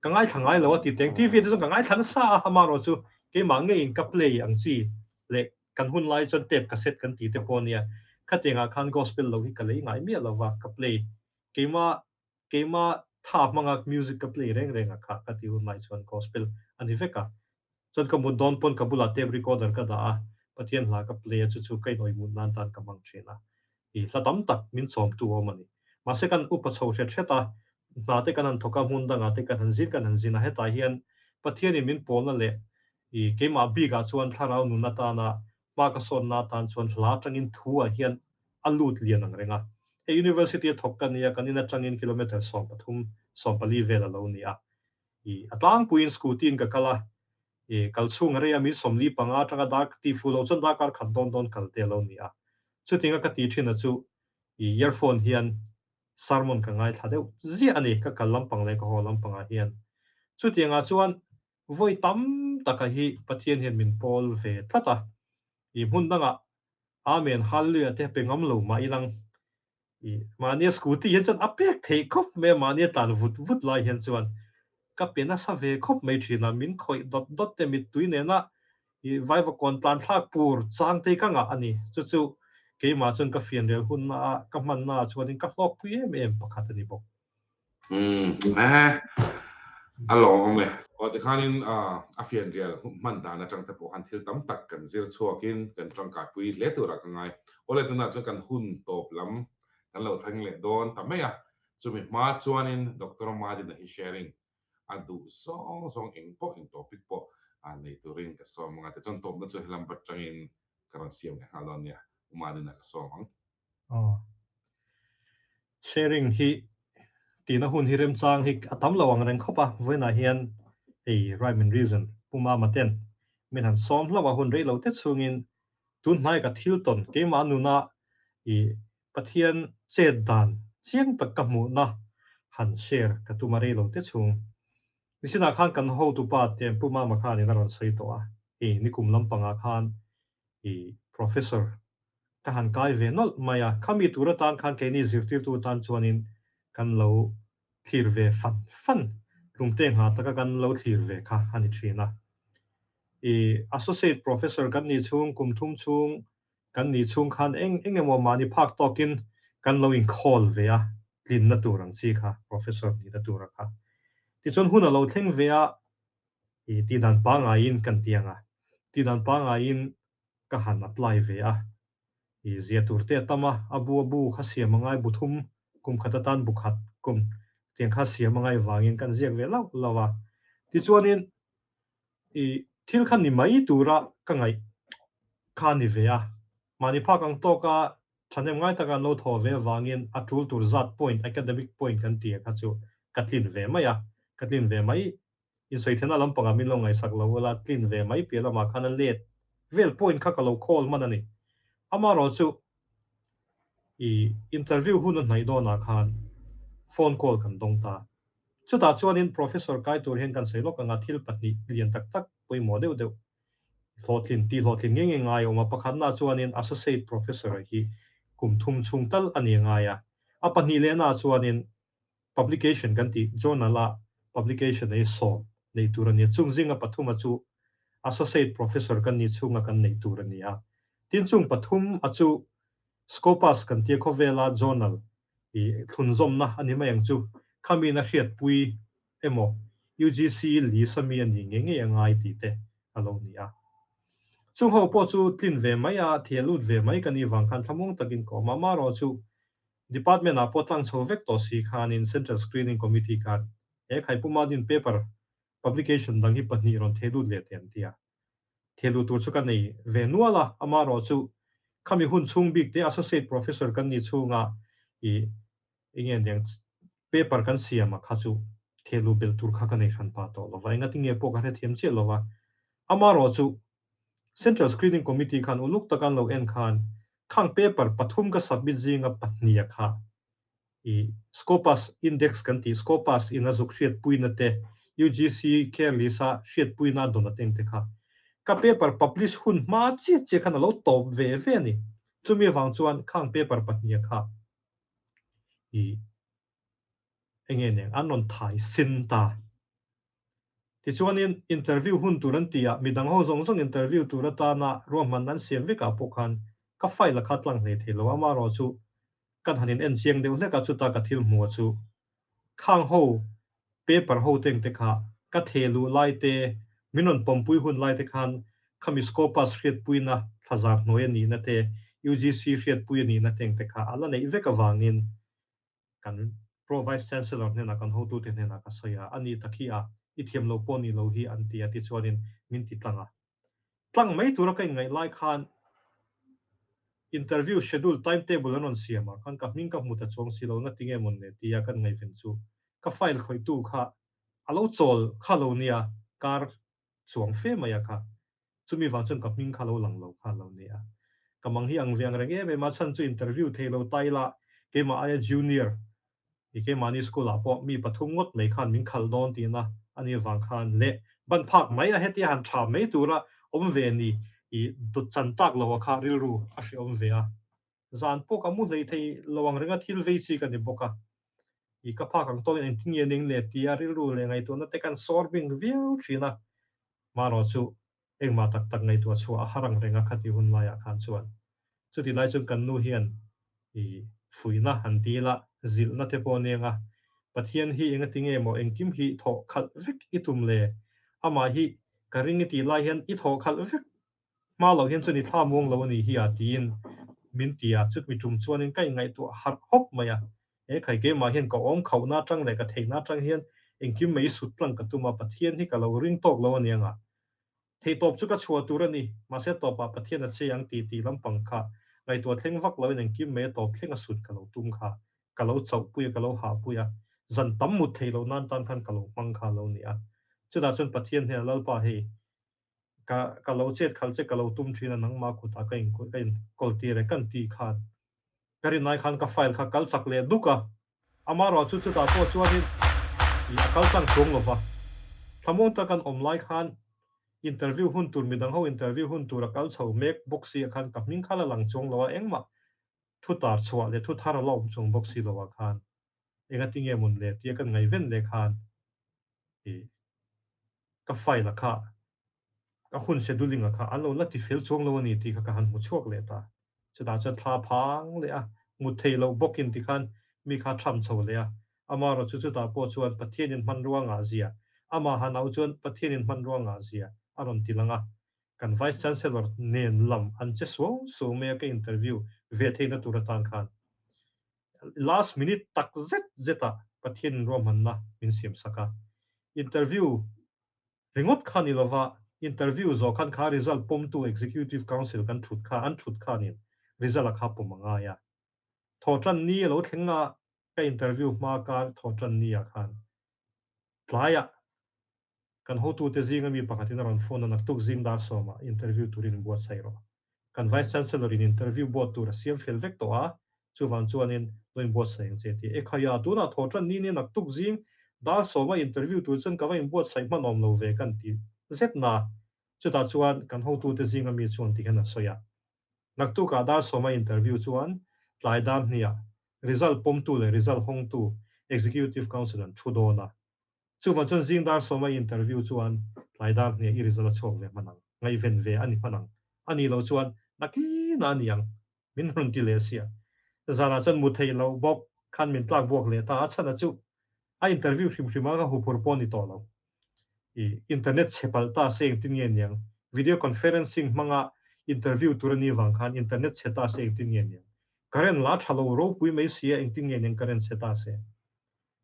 ka ngaithla ngai lo a ti teng. TV te chuan ka ngaithla nasa a, amaherawh chu keimah ngeiin ka play ang chi leh kan hun lai chuan tape cassette kan tih te pawh a nia. Khatiangah khan gospel lo hi ka lei ngai miah lova, ka play keimah keimah tha hmanga music ka play reng reng a kha ka ti hun lai chuan gospel a ni vek a. Chuan ka mut dawn pawn ka bulah tape recorder ka dah a, Pathian hla ka play a chu chu ka inawih mut nan tan ka hmang thin a. I hla tam tak min chawmtu a awm a ni. Mahse kan upa chho hret hret a, hna te kan han thawk a, hmun dangah te kan han zin kan han zin a, hetah hian Pathianin min pawlna leh i keimah bikah chuan thlarau nun atana hma ka sawnna atan chuan hla atangin thu ah hian a lut lian ang reng a. Hei University a thawk ka nia, kan in atangin kilometre 13, 14 vel a lo ni a. I a tlangpuiin scooty in ka kal a, i kal chhung a rei a, min 45 atanga dar ti fu lo chuan darkar khat dawn dawn kal te a lo ni a. Chutinga ka ti thin a chu i earphone hian sermon ka ngaithla deuh ziah a ni, ka kal lampang leh ka haw lampangah hian. Chutiangah chuan vawi tam taka hi Pathian hian min pawl ve tlat a, i hmun dangah Amen Hallelujah te pe ngam lo mah ilang i mahnia scooty hian chuan a pek theih khawp mai a, mahnia tlan vut vut lai hian chuan ka pe nasa ve khawp mai thin a, min khawih dawt dawt te mittui nena i vaivakawn tlan thlak pur chang te ka ngah a ni. Chu chu keimah chuan ka fianrial hunna a ka hmanna ah chuanin ka hlawkpui em em pakhat a ni bawk. Umm a lawm awm e. Aw tikhanin a fianrial hman dan atang te pawh khan thil tam tak kan zir chhuakin kan tangkaipui hle turah ka ngai. Awle tunah chuan kan hun tawp lam kan lo thleng leh dawn ta mai a, chumi hma chuanin Doctor Madina hi sharing a duh zawng zawng eng pawh eng topic pawh nei turin ka sawm ang a, tichuan tawpna chu helam atangin ka rawn siam leh nghal dawn nia, U Madina ka sawm ang. Aw. Sharing hi tihna hun hi remchang hi a tam lo ang reng khawp a, vawiinah hian hei Rhyme and Reason Pu Mama ten min han sawm hlauh a, hun rei lo te chhungin tun hnai ka thil tawn keimah nuna i Pathian chet dan chiang tak ka hmuhna han share ka tum a rei lo te chhung. Nisinah khan kan hotupa te Pu Mama khanin a rawn sawi tawh a, hei nikum lampangah khan i Professor ka han kai ve nawlh mai a, khami tur atan khan keini zirtirtu atan chuanin kan lo thlir ve fan fan, tlumte nghah taka kan lo thlir ve kha a ni thin a. I Associate Professor kan nih chhung, kum thum chhung kan nih chhung khan eng eng emaw mahni phak tawkin kan lo inkhawl ve a, tlinna tur ang chi kha, Professor nihna tura kha. Tichuan hun a lo thleng ve a, i tihdan pangaiin kan ti ang a, tihdan pangaiin ka han apply ve a, i zia tur te a tam a, a bu a bu kha siam a ngai bu thum, kum khat atan bu khat kum tiang kha siam a ngai vangin kan ziak ve lauh lauh a. Tichuanin i thil kha ni mai tura ka ngaih kha a ni ve a, mahni phak ang tawka thahnem ngai taka an lo thawh ve avangin a tul tur zat point, academic point kan tih kha chu ka tlin ve mai a, ka tlin ve mai Insawitheihna lampangah min lo ngaihsak lo ula, tlin ve mai piah lamah khan a let vel point kha ka lo call hman a ni. Amaherawh chu i interview hun a hnaih dawnah khan phone call kan dawng ta. Chutah chuanin Professor kai tur hian kan sawi lawk anga thil pahnih lian tak tak pawimawh deuh deuh hlawhtlin tih hlawhtlin nge nge ngai a awm a. Pakhatna chuanin Associate Professor hi kum thum chhung tal a ni ngai a. A pahnih lehnaah chuanin Publication kan tih journal a publication ei sawm neih tur a nia. Chung zinga pathum a chu Associate Professor kan nih chhunga kan neih tur a ni a. Tin chung pathum a chu Scopus kan tia khawvela journal i thlunzawmna a ni mai ang chu. Khamiin a hriatpui emaw UGC list a mi a nih ngei ngei a ngai tih te a lo ni a. Chung ho pawh chu tlin ve mai a, theh lut ve mai ka nih vang khan thlamuang takin ka awm a. Amaherawhchu Department ah pawh tlang chho vek tawh si khanin Central Screening Committee khan he Khaipuma din paper publication dang hi pahnih rawn theh lut leh teh an ti a. Theh luh tur chu ka nei ve nual a, amaherawh chu khami hun chhung bik te Associate Professor kan nih chhunga i enge aniang paper kan siam a kha chu theh luh belh tur kha ka nei hran pah tawh lova, engatinge pawh ka hrethiam chiah lova. Amaherawh chu Central Screening Committee khan uluk taka an lo en khan khang paper pathum ka submit zinga pahniha kha i Scopus Index kan tih Scopus in a zuk hriatpuina te UGC care list a hriatpuina a dawn ateng te kha ka paper publish hun hma chiah chiah khan a lo tawp ve ve a ni. Chumi avang chuan khang paper pahniha kha i enge nen an rawn thai sin ta. Tichuanin interview hun tur an ti a, midang ho zawng zawng interview tur atana ruahmanna an siam vekah pawh khan ka file a kha tlang hlei thei lo. Amaherawh chu kan han in en chiang deuh hlek a, chuta ka thil hmuh chu khang ho paper ho teng te kha ka theh luh lai te, min rawn pawmpui hun lai te khan khami Scopus hriatpuina thlazar hnuai a nihna te, UGC hriatpui a nihna teng te kha a la neih vek avangin Kan Pro Vice Chancellor hnenah kan hotute hnenah ka sawi a, a ni tak hi a, i thiam lo pawh ni lo hi an ti a tichuanin min ti tlang a. Tlang mai tura ka inngaih lai khan interview schedule timetable an rawn siam ah khan ka hming ka hmu ta chuang si lo, nga tinge mawn le tia kan ngaihven chu ka file khawihtu kha a lo chawl kha lo nia, kar chuang fe mai a kha. Chumi vang chuan ka hming kha lo lang lo kha lo ni a. Ka mang hi ang ve ang reng em em a, chhan chu interview thei lo ta ila keimah aia junior i keimahni school ah pawh mi pathum ngawt mai khan min khalh dawn tihna a nih vang khan leh ban phak mai a hetia han tha mai tura awm ve ni i dawt chan tak lo a kha rilru a hreawm ve a. Zan pawh ka mu hlei thei lo ang renga thil vei chi ka ni bawk a. I ka phak ang tawngin engtin nge ning le tia rilru leh ngaihtuahna te kan sawr bing viau thin a. Marawh chu engmah tak tak ngaihtuah chhuah a har ang reng a khati hun laiah khan chuan. Chuti lai chuan kan nu hian i fuihna han dil a, zilhna te pawh a nia nga, Pathian hi engati nge maw engkim hi thawh khalh vek i tum le? Amah hi ka ring i tih lai hian i thawh khalh vek hma loh hian chuan i thla muang lo a nih hi a tiin min ti a, chutmi tum chuanin ka inngaihtuah harh khawp mai a. He khai keimah hian ka awm khauhna atang leh ka theihna atang hian engkim mai sut tlang ka tum a, Pathian hi ka lo ring tawk lo a ni anga. Theihtawp chu ka chhuah tur a ni, mahse tawpah Pathian a che ang tih tih lampang kha ngaihtuah thleng vak loin engkim mai a tawp thleng a sut ka lo tum kha ka lo chauhpui a, ka lo hahpui a, zan tam mut theih loh nan tan khan ka lo hmang kha a lo ni a. Chutah chuan Pathian hnenah Lalpa hei ka ka lo chet khalh che ka lo tum thin a, nangmah kutah ka in ka in kawl tir e kan tih khan ka rin ai khan ka file kha kal chak leh duk a, amaherawh chu chutah pawh chuanin ih a kal tlang chuang lova. Thlamuang tak an awm lai khan interview hun tur midang ho interview hun tur a kal chho mek bawk si ah khan ka hming kha la lang chuang lo a, engmah thu tar chhuah leh thu thar a la awm chuang bawk si lo ah khan engati nge mawn le tia kan ngaihven leh khan ih ka file a kha ka hun scheduling a kha an lo la ti fel chuang lo a ni tih kha ka han hmu chhuak leh ta. Chutah chuan thla phang leh a, mut theih loh bawkin tikhan mi kha tham chho leh a. Amaherawh chu chutah pawh chuan Pathianin hmanrua ngah zia, amah han au chuan Pathianin hmanrua ngah zia a rawn ti lang a. Kan Vice Chancellor nen lam an che suau suau mai a ka interview ve theihna tur atan khan. Last minute tak zet zetah Pathianin ruahmanna min siamsak a. Interview Ringawt kha ni lova, interview zawh khan kha result pawmtu Executive Council kan thut kha an thut khanin result a kha pawm a ngai a. Thawhtan ni a lo thleng a, ka interview hma kar thawhtan ni ah khan tlaiah kan hotute zinga mi pakhatin a rawn phone a, naktuk zing dar sawmah interview turin in buatsaih rawh. Kan Vice Chancellor in interview board tur a siam fel vek tawh a, chuvang chuanin lo inbuatsaih ang che ti. E khaia, tunah thaw tan ni nia naktuk zing dar sawma interview tur chuan ka va inbuatsaih hman awm lo ve kan ti zet na. Chutah chuan kan hotute zinga mi chuan ti hian a sawi a. Naktukah dar sawma interview chuan tlai dar hniah result pawmtu leh result hawngtu Executive Council an thu dawn a. Chuvang chuan zing dar sawma i interview chuan tlai dar hniah i result a chhuak ve hman ang, ngaihven ve a ni hman ang. A nih loh chuan nakinah a ni ang, min rawn ti leh sia. Zanah chuan mu theih loh bawk khan min tlak buak leh ta a, chhan a chu a interview hrim hrim a ka huphur pawh a ni tawh lo. I internet chhe palh ta se engtin nge niang? Video conferencing hmanga interview tur a nih vang khan internet chhe ta se engtin nge niang? Current la tha lo ropui mai sia engtin nge niang current chhe ta se?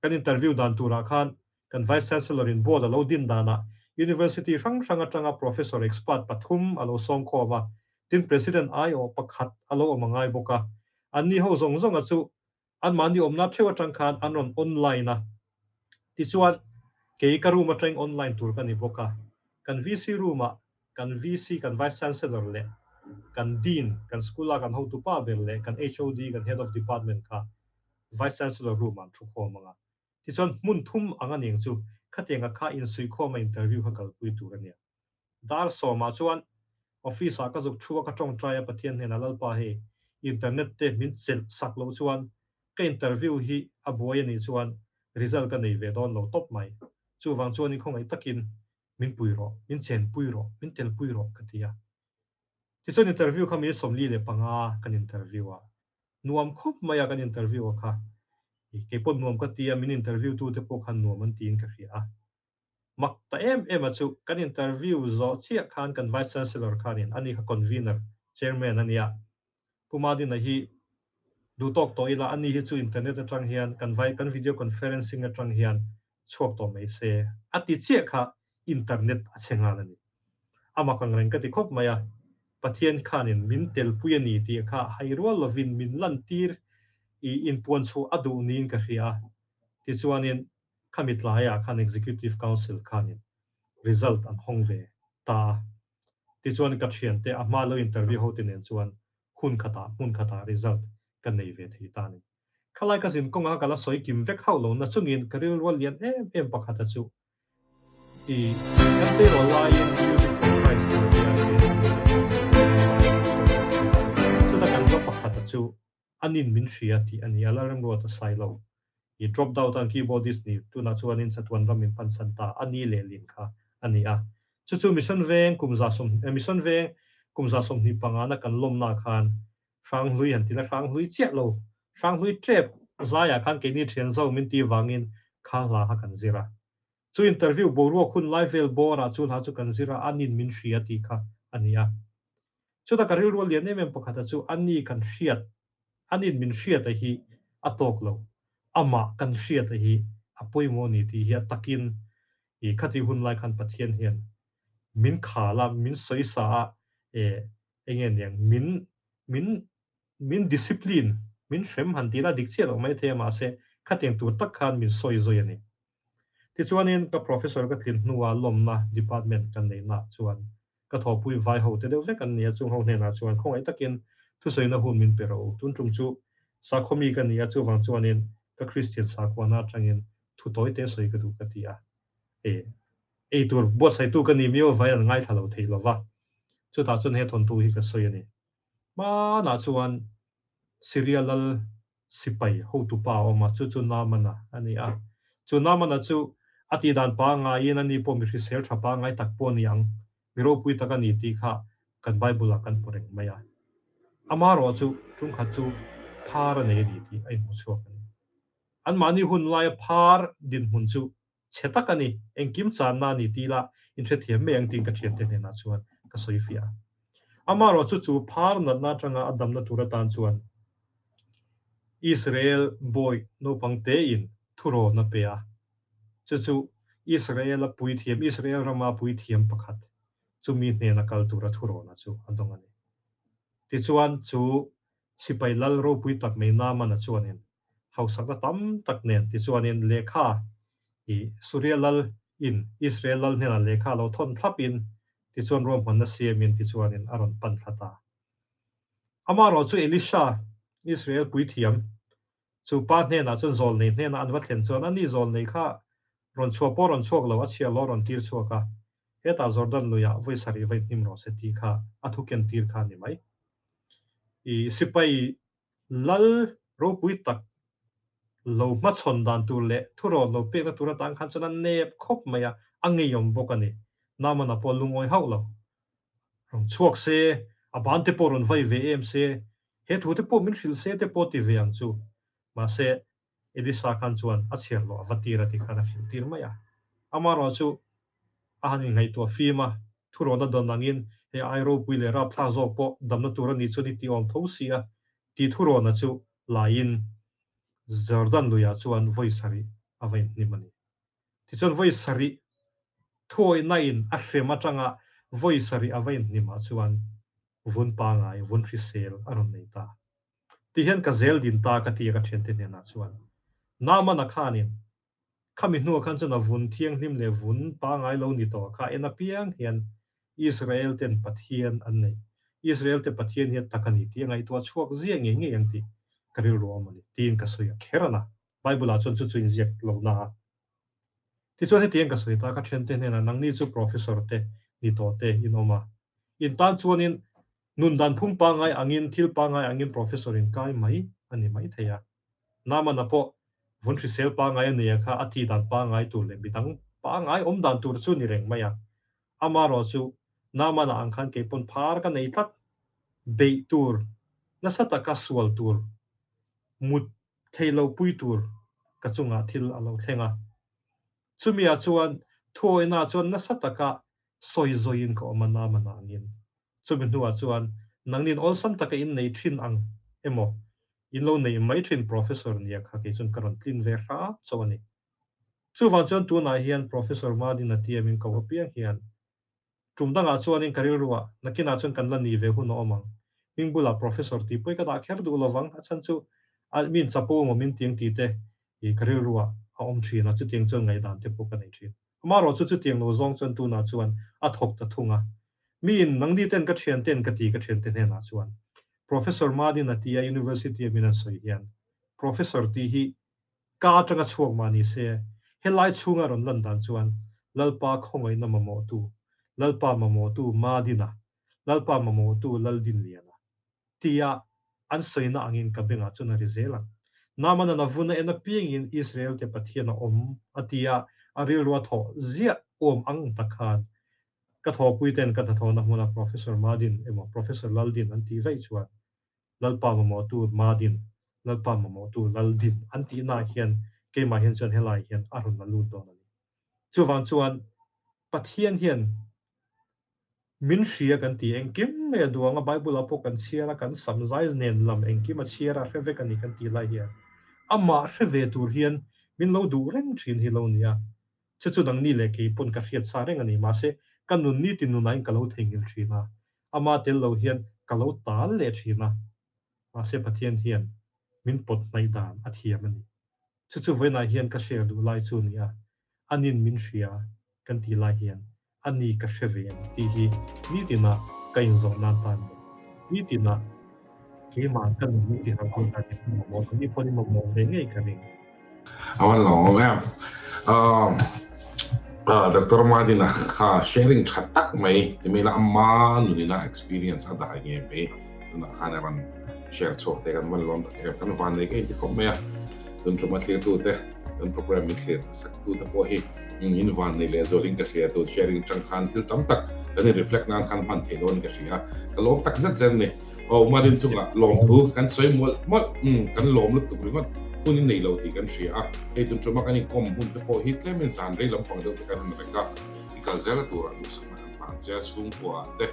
Kan interview dan turah khan kan Vice Chancellor in board a lo din danah University hrang hrang atanga Professor expert pathum a lo sawm khawm a, tin President aiawh pakhat a lo awm a ngai bawk a. Anni ho zawng zawnga chu anmahni awmna theuh atang khan an rawn online a. Tichuan, kei ka room atangin online tur ka ni bawk a. Kan VC room ah kan VC, kan Vice Chancellor leh kan Dean, kan school a kan hotupa ber leh kan HOD, kan Head of Department kha Vice Chancellor room ah an thu khawm ang a. Tichuan hmun thum ang a ning chu khatianga kha insuihkhawma interview kha kalpui tur a nia. Dar sawmah chuan office ah ka zuk thu a ka tawngtai a Pathian hnenah Lalpa hei internet te min chelh sak loh chuan ka interview hi a buai a nih chuan result ka nei ve dawn lo tawp mai. Chuvang chuan i khawngaih takin min pui rawh, min chenpui rawh, min telpui rawh ka ti a. Tichuan interview kha mi 45 kan interview a, nuam khawp mai a kan interview a kha. Keipawh nuam ka ti a, min interview tu te pawh khan nuam an tiin ka hria a. Mak ta em em a chu kan interview zawh chiah khan kan Vice Chancellor khanin ani kha convener, chairman a nia. Pu Madina hi duh tawk tawh ila ani hi chu internet atang hian kan vai kan video conferencing atang hian chhuak tawh mai se a ti chiah kha internet a chhe nghal a ni. A mak ang reng ka ti khawp mai a, Pathian khanin min telpui a ni tih kha hai rual lovin min lantir i inpuan chhuah a duh niin ka hria a. Tichuanin khami tlaiah khan Executive Council khanin result an hawng ve ta a. Tichuan ka thiante a hma lo interview ho te nen chuan hun khatah hmun khatah result ka nei ve thei ta a ni. Khalai ka zin kawnga ka la sawi kim vek hauh lo na chungin ka rilrual lian em em pakhata chu i kan tleirawl laiin Music for Christ tih a nia te chuta kan hla pakhata chu anin min hria tih a ni a, Lalremruata Sailo i drop out an keyboardist ni tunah chuanin chatuan ram min pansan ta a ni lehlin kha a ni a. Chu chu Mission Veng kum za sawm Mission Veng kum 25 na kan lawmna khan Hranghlui han ti la, Hranghlui chiah lo, Hranghlui tep zaiah khan keini thian zo min ti vangin kha hla kha kan zir a. Chu interview boruak hun lai vel bawrah chu hla chu kan zir a, anin min hria tih kha a ni a. Chutah ka rilru a lian em em pakhata chu ani kan hriat, anin min hriata hi a tawk lo, amah kan hriata hi a pawimawh a ni tih hi a takin i khati hun lai khan Pathian hian min khal a, min sawisa a, e enge niang min min min discipline, min hrem han tih la dik chiah loh mai thei a mahse khatiang tur tak khan min sawi zawi a ni. Tichuanin ka professor ka tlin hnuah lawmna department kan neihnaah chuan ka thawhpui vai ho te deuh vek an ni a, chung ho hnenah chuan khawngaih takin thusawina hun min pe rawh u. Tun tum chu sakhaw mi ka ni a, chuvang chuanin ka Kristian sakhuana atangin thu tawi te sawi ka duh ka ti a. E, ei tur buatsaihtu ka ni miau vai an ngaithla lo thei lova, chutah chuan he thawnthu hi ka sawi a ni. Hmanah chuan Syria lal sipai hotupa a awm a, chu chu Naamana a ni a. Chu Naamana chu a tihdan pangaiin ani pawh mi hrisel tha pangai tak pawh a ni ang, mi ropui tak a ni tih kha kan Bible-ah kan hmu reng mai a. Amaherawh chu ṭumkhat chu phar a nei a ni tih a inhmu chhuak a ni. Anmahni hun laia phar dinhmun chu chhe tak a ni, engkim channa a ni tih lah inhrethiam mai ang tiin ka thiante hnenah chuan ka sawi fiah a. Amaherawh chu chu phar natna atanga a damna tur atan chuan Israel bawi naupang tein thurawn a pe a, chu chu Israel-a puithiam, Israel rama puithiam pakhat chumi hnena kal tura thurawn a chu a dawng a ni. Tichuan chu Sipai lal ropui tak mai Naamana chuanin hausakna tam tak nen tichuanin lehkha i Suria lal in Israel lal hnenah lehkha lo thawn thlapin tichuan ruahmanna siamin tichuanin a rawn pan thla ta. Amaherawh chu Elisha, Israel puithiam, chu pa hnenah chuan zawlnei hnenah an va thlen chuan ani zawlnei kha rawn chhuah pawh rawn chhuak lo, a chhiah lo a rawn tir chhuak a, hetah Jordan luiah vawi sarih vawi hnim rawh se tih kha a thu ken tir kha a ni mai. I sipai lal ropui tak lo hmachhawn dan tur leh thurawn lo pekna tur atan khan chuan a nep khawp mai a, a ngeiawm bawk a ni. Naamana pawh lungawi hauh lo. Rawn chhuak se, a ban te pawh rawn vai ve em se, he thu te pawh min hrilh se te pawh ti ve ang chu. Mahse, Elisa khan chuan a chhiar loh a va tir a ti khan a hrilh tir mai a. Amaherawh chu a han inngaihtuah fim a, thurawn a dawn angin hei ai ropui leh rapthlak zawk pawh damna tur a nih chuan i tih awm tho si a tih thurawna chu laiin Jordan luiah chuan vawi sarih a va inhnim a ni. Tichuan vawi sarih thuawihna in a hrem atanga vawi sarih a va inhnimah chuan vun pangai, vun hrisel a rawn nei ta. Tihian ka zel din ta ka ti a ka thiante hnenah chuan Naamana khanin Khami hnuah khan chuan a vun thianghlim leh vun pangai lo ni tawh kha en apiang hian Israel ten Pathian an nei. Israel te Pathian hi a tak a ni tih a ngaihtuah chhuak zia ngei ngei ang tih ka rilru a awm a ni tiin ka sawi a kher a na. Bible ah chuan chu chu inziak lo na a. Tichuan hetiang ka sawi ta ka thiante hnenah nangni chu professor te ni tawh te in awm a. In tan chuanin nun dan phung pangai angin thil pangai angin professor in kai mai a ni mai thei a. Namana pawh vun hrisel pangai a nei a kha a tih dan pangai tur leh midang pangai awm dan tur chu ni reng mai a. Amaherawh chu Namana ang khan kei pawn phar ka nei tlat. Beih tur, nasa taka sual tur, mut thei lo pui tur ka chungah thil a lo thleng a. Chumi ah chuan thuawihna chuan nasa taka sawi zawiin ka awm a Namana angin. Chumi hnuah chuan nangnin awlsam taka in nei thin ang emaw in lo nei mai thin Professor nia kha kei chuan ka rawn tlin ve hrap chauh a ni. Chuvang chuan tunah hian Professor Madina tia min ko apiang hian tum dangah chuanin ka rilruah nakinah chuan kan la ni ve hun a awm ang. Hming bulah Professor tih pawh i ka dah kher duh lovang, a chhan chu a min chapo emaw min tiang tih te i ka rilruah a awm thin a, chutiang chuan ngaihdan te pawh ka nei thin. Amaherawh chu chutiang lo zawng chuan tunah chuan a thawk ta thung a. Miin nangni ten ka thian ten ka ti ka thiante hnenah chuan Professor Madin a tia University a min an sawi hian Professor tih hi ka atanga chhuak mah ni se helai chhunga rawn lan dan chuan Lalpa khawngaihna mamawhtu Lalpa mamawhtu Madina Lalpa mamawhtu Laldinliana tia an sawina angin ka bengah chuan a ri zel ang. Naamana na vun a en apiangin Israel-te Pathian a awm a tia a rilru a thawh ziah awm ang tak khan ka thawhpuiten ka hnathawhna hmuna Professor Madin emaw Professor Laldin an tih vaih chuan Lalpa mamawhtu Madin, Lalpa mamawhtu Laldin an tihnaah hian keimah hian chuan helai hian a rawn la lut dawn a ni. Chuvang chuan Pathian hian min hria kan ti, engkim mai a duang a, Bible ah pawh kan chhiar a, kan sam zai nen lam engkim a chhiar a, hre vek a ni kan tih lai hian amah hre ve tur hian min lo duh reng thin hi lo ni a. Chu chu nangni leh kei pawn ka hriat sa reng a ni, mahse ka nun nitin nunain ka lo theihnghilh thin a, ama tel lo hian ka lo tal leh thin a, mahse Pathian hian min pawt hnaih dan a thiam a ni. Chu chu vawiinah hian ka share duh lai chu a ni a, anin min hria kan tih lai hian a ni ka hre ve em tih hi nitina ka inzawh nan tan leh nitina keimah ka nun min tiharh hun tan hi ka mamawh lo, mi pawn i mamawh ve ngei ka ring. A van lo awm em. Doctor Madina kha sharing tha tak mai ti mai la amma nunina experience a dah nge mai tunah khan a rawn share chhuak thei kan van lawm tak em kan van nei ka inti khawp mai a tun ṭuma thlirtu te kan program min thlir sak tu te pawh hi in van nei leh zualin ka hria tun sharing ṭang khan thil tam tak kan in reflect nan khan hman thei dawn ka hria ka lawm tak zet zet ni aw Madin chungah lawmthu kan sawi mawlh mawlh kan lawm lutuk ringawt hun in nei lo tih kan hria a hei tun ṭuma kan inkawm hun te pawh hi tlemin zan rei lampang deuh te kan han rek a i kal zel a turah duhsakna kan hlan che a chhungkua ah te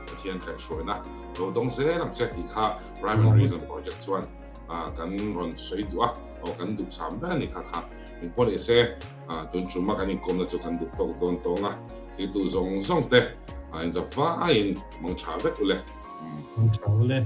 Pathian kaihhruaina lo dawng zel ang che tih kha Rhyme and Reason Project chuan kan rawn sawi duh a aw kan duh sam ber a ni kha kha engpawh ni se tun ṭuma kan inkawmna chu kan duh tawk dawn tawng a thiltu zawng zawng te inzap vaiin mang ṭha vek ule. Mang ṭha ule.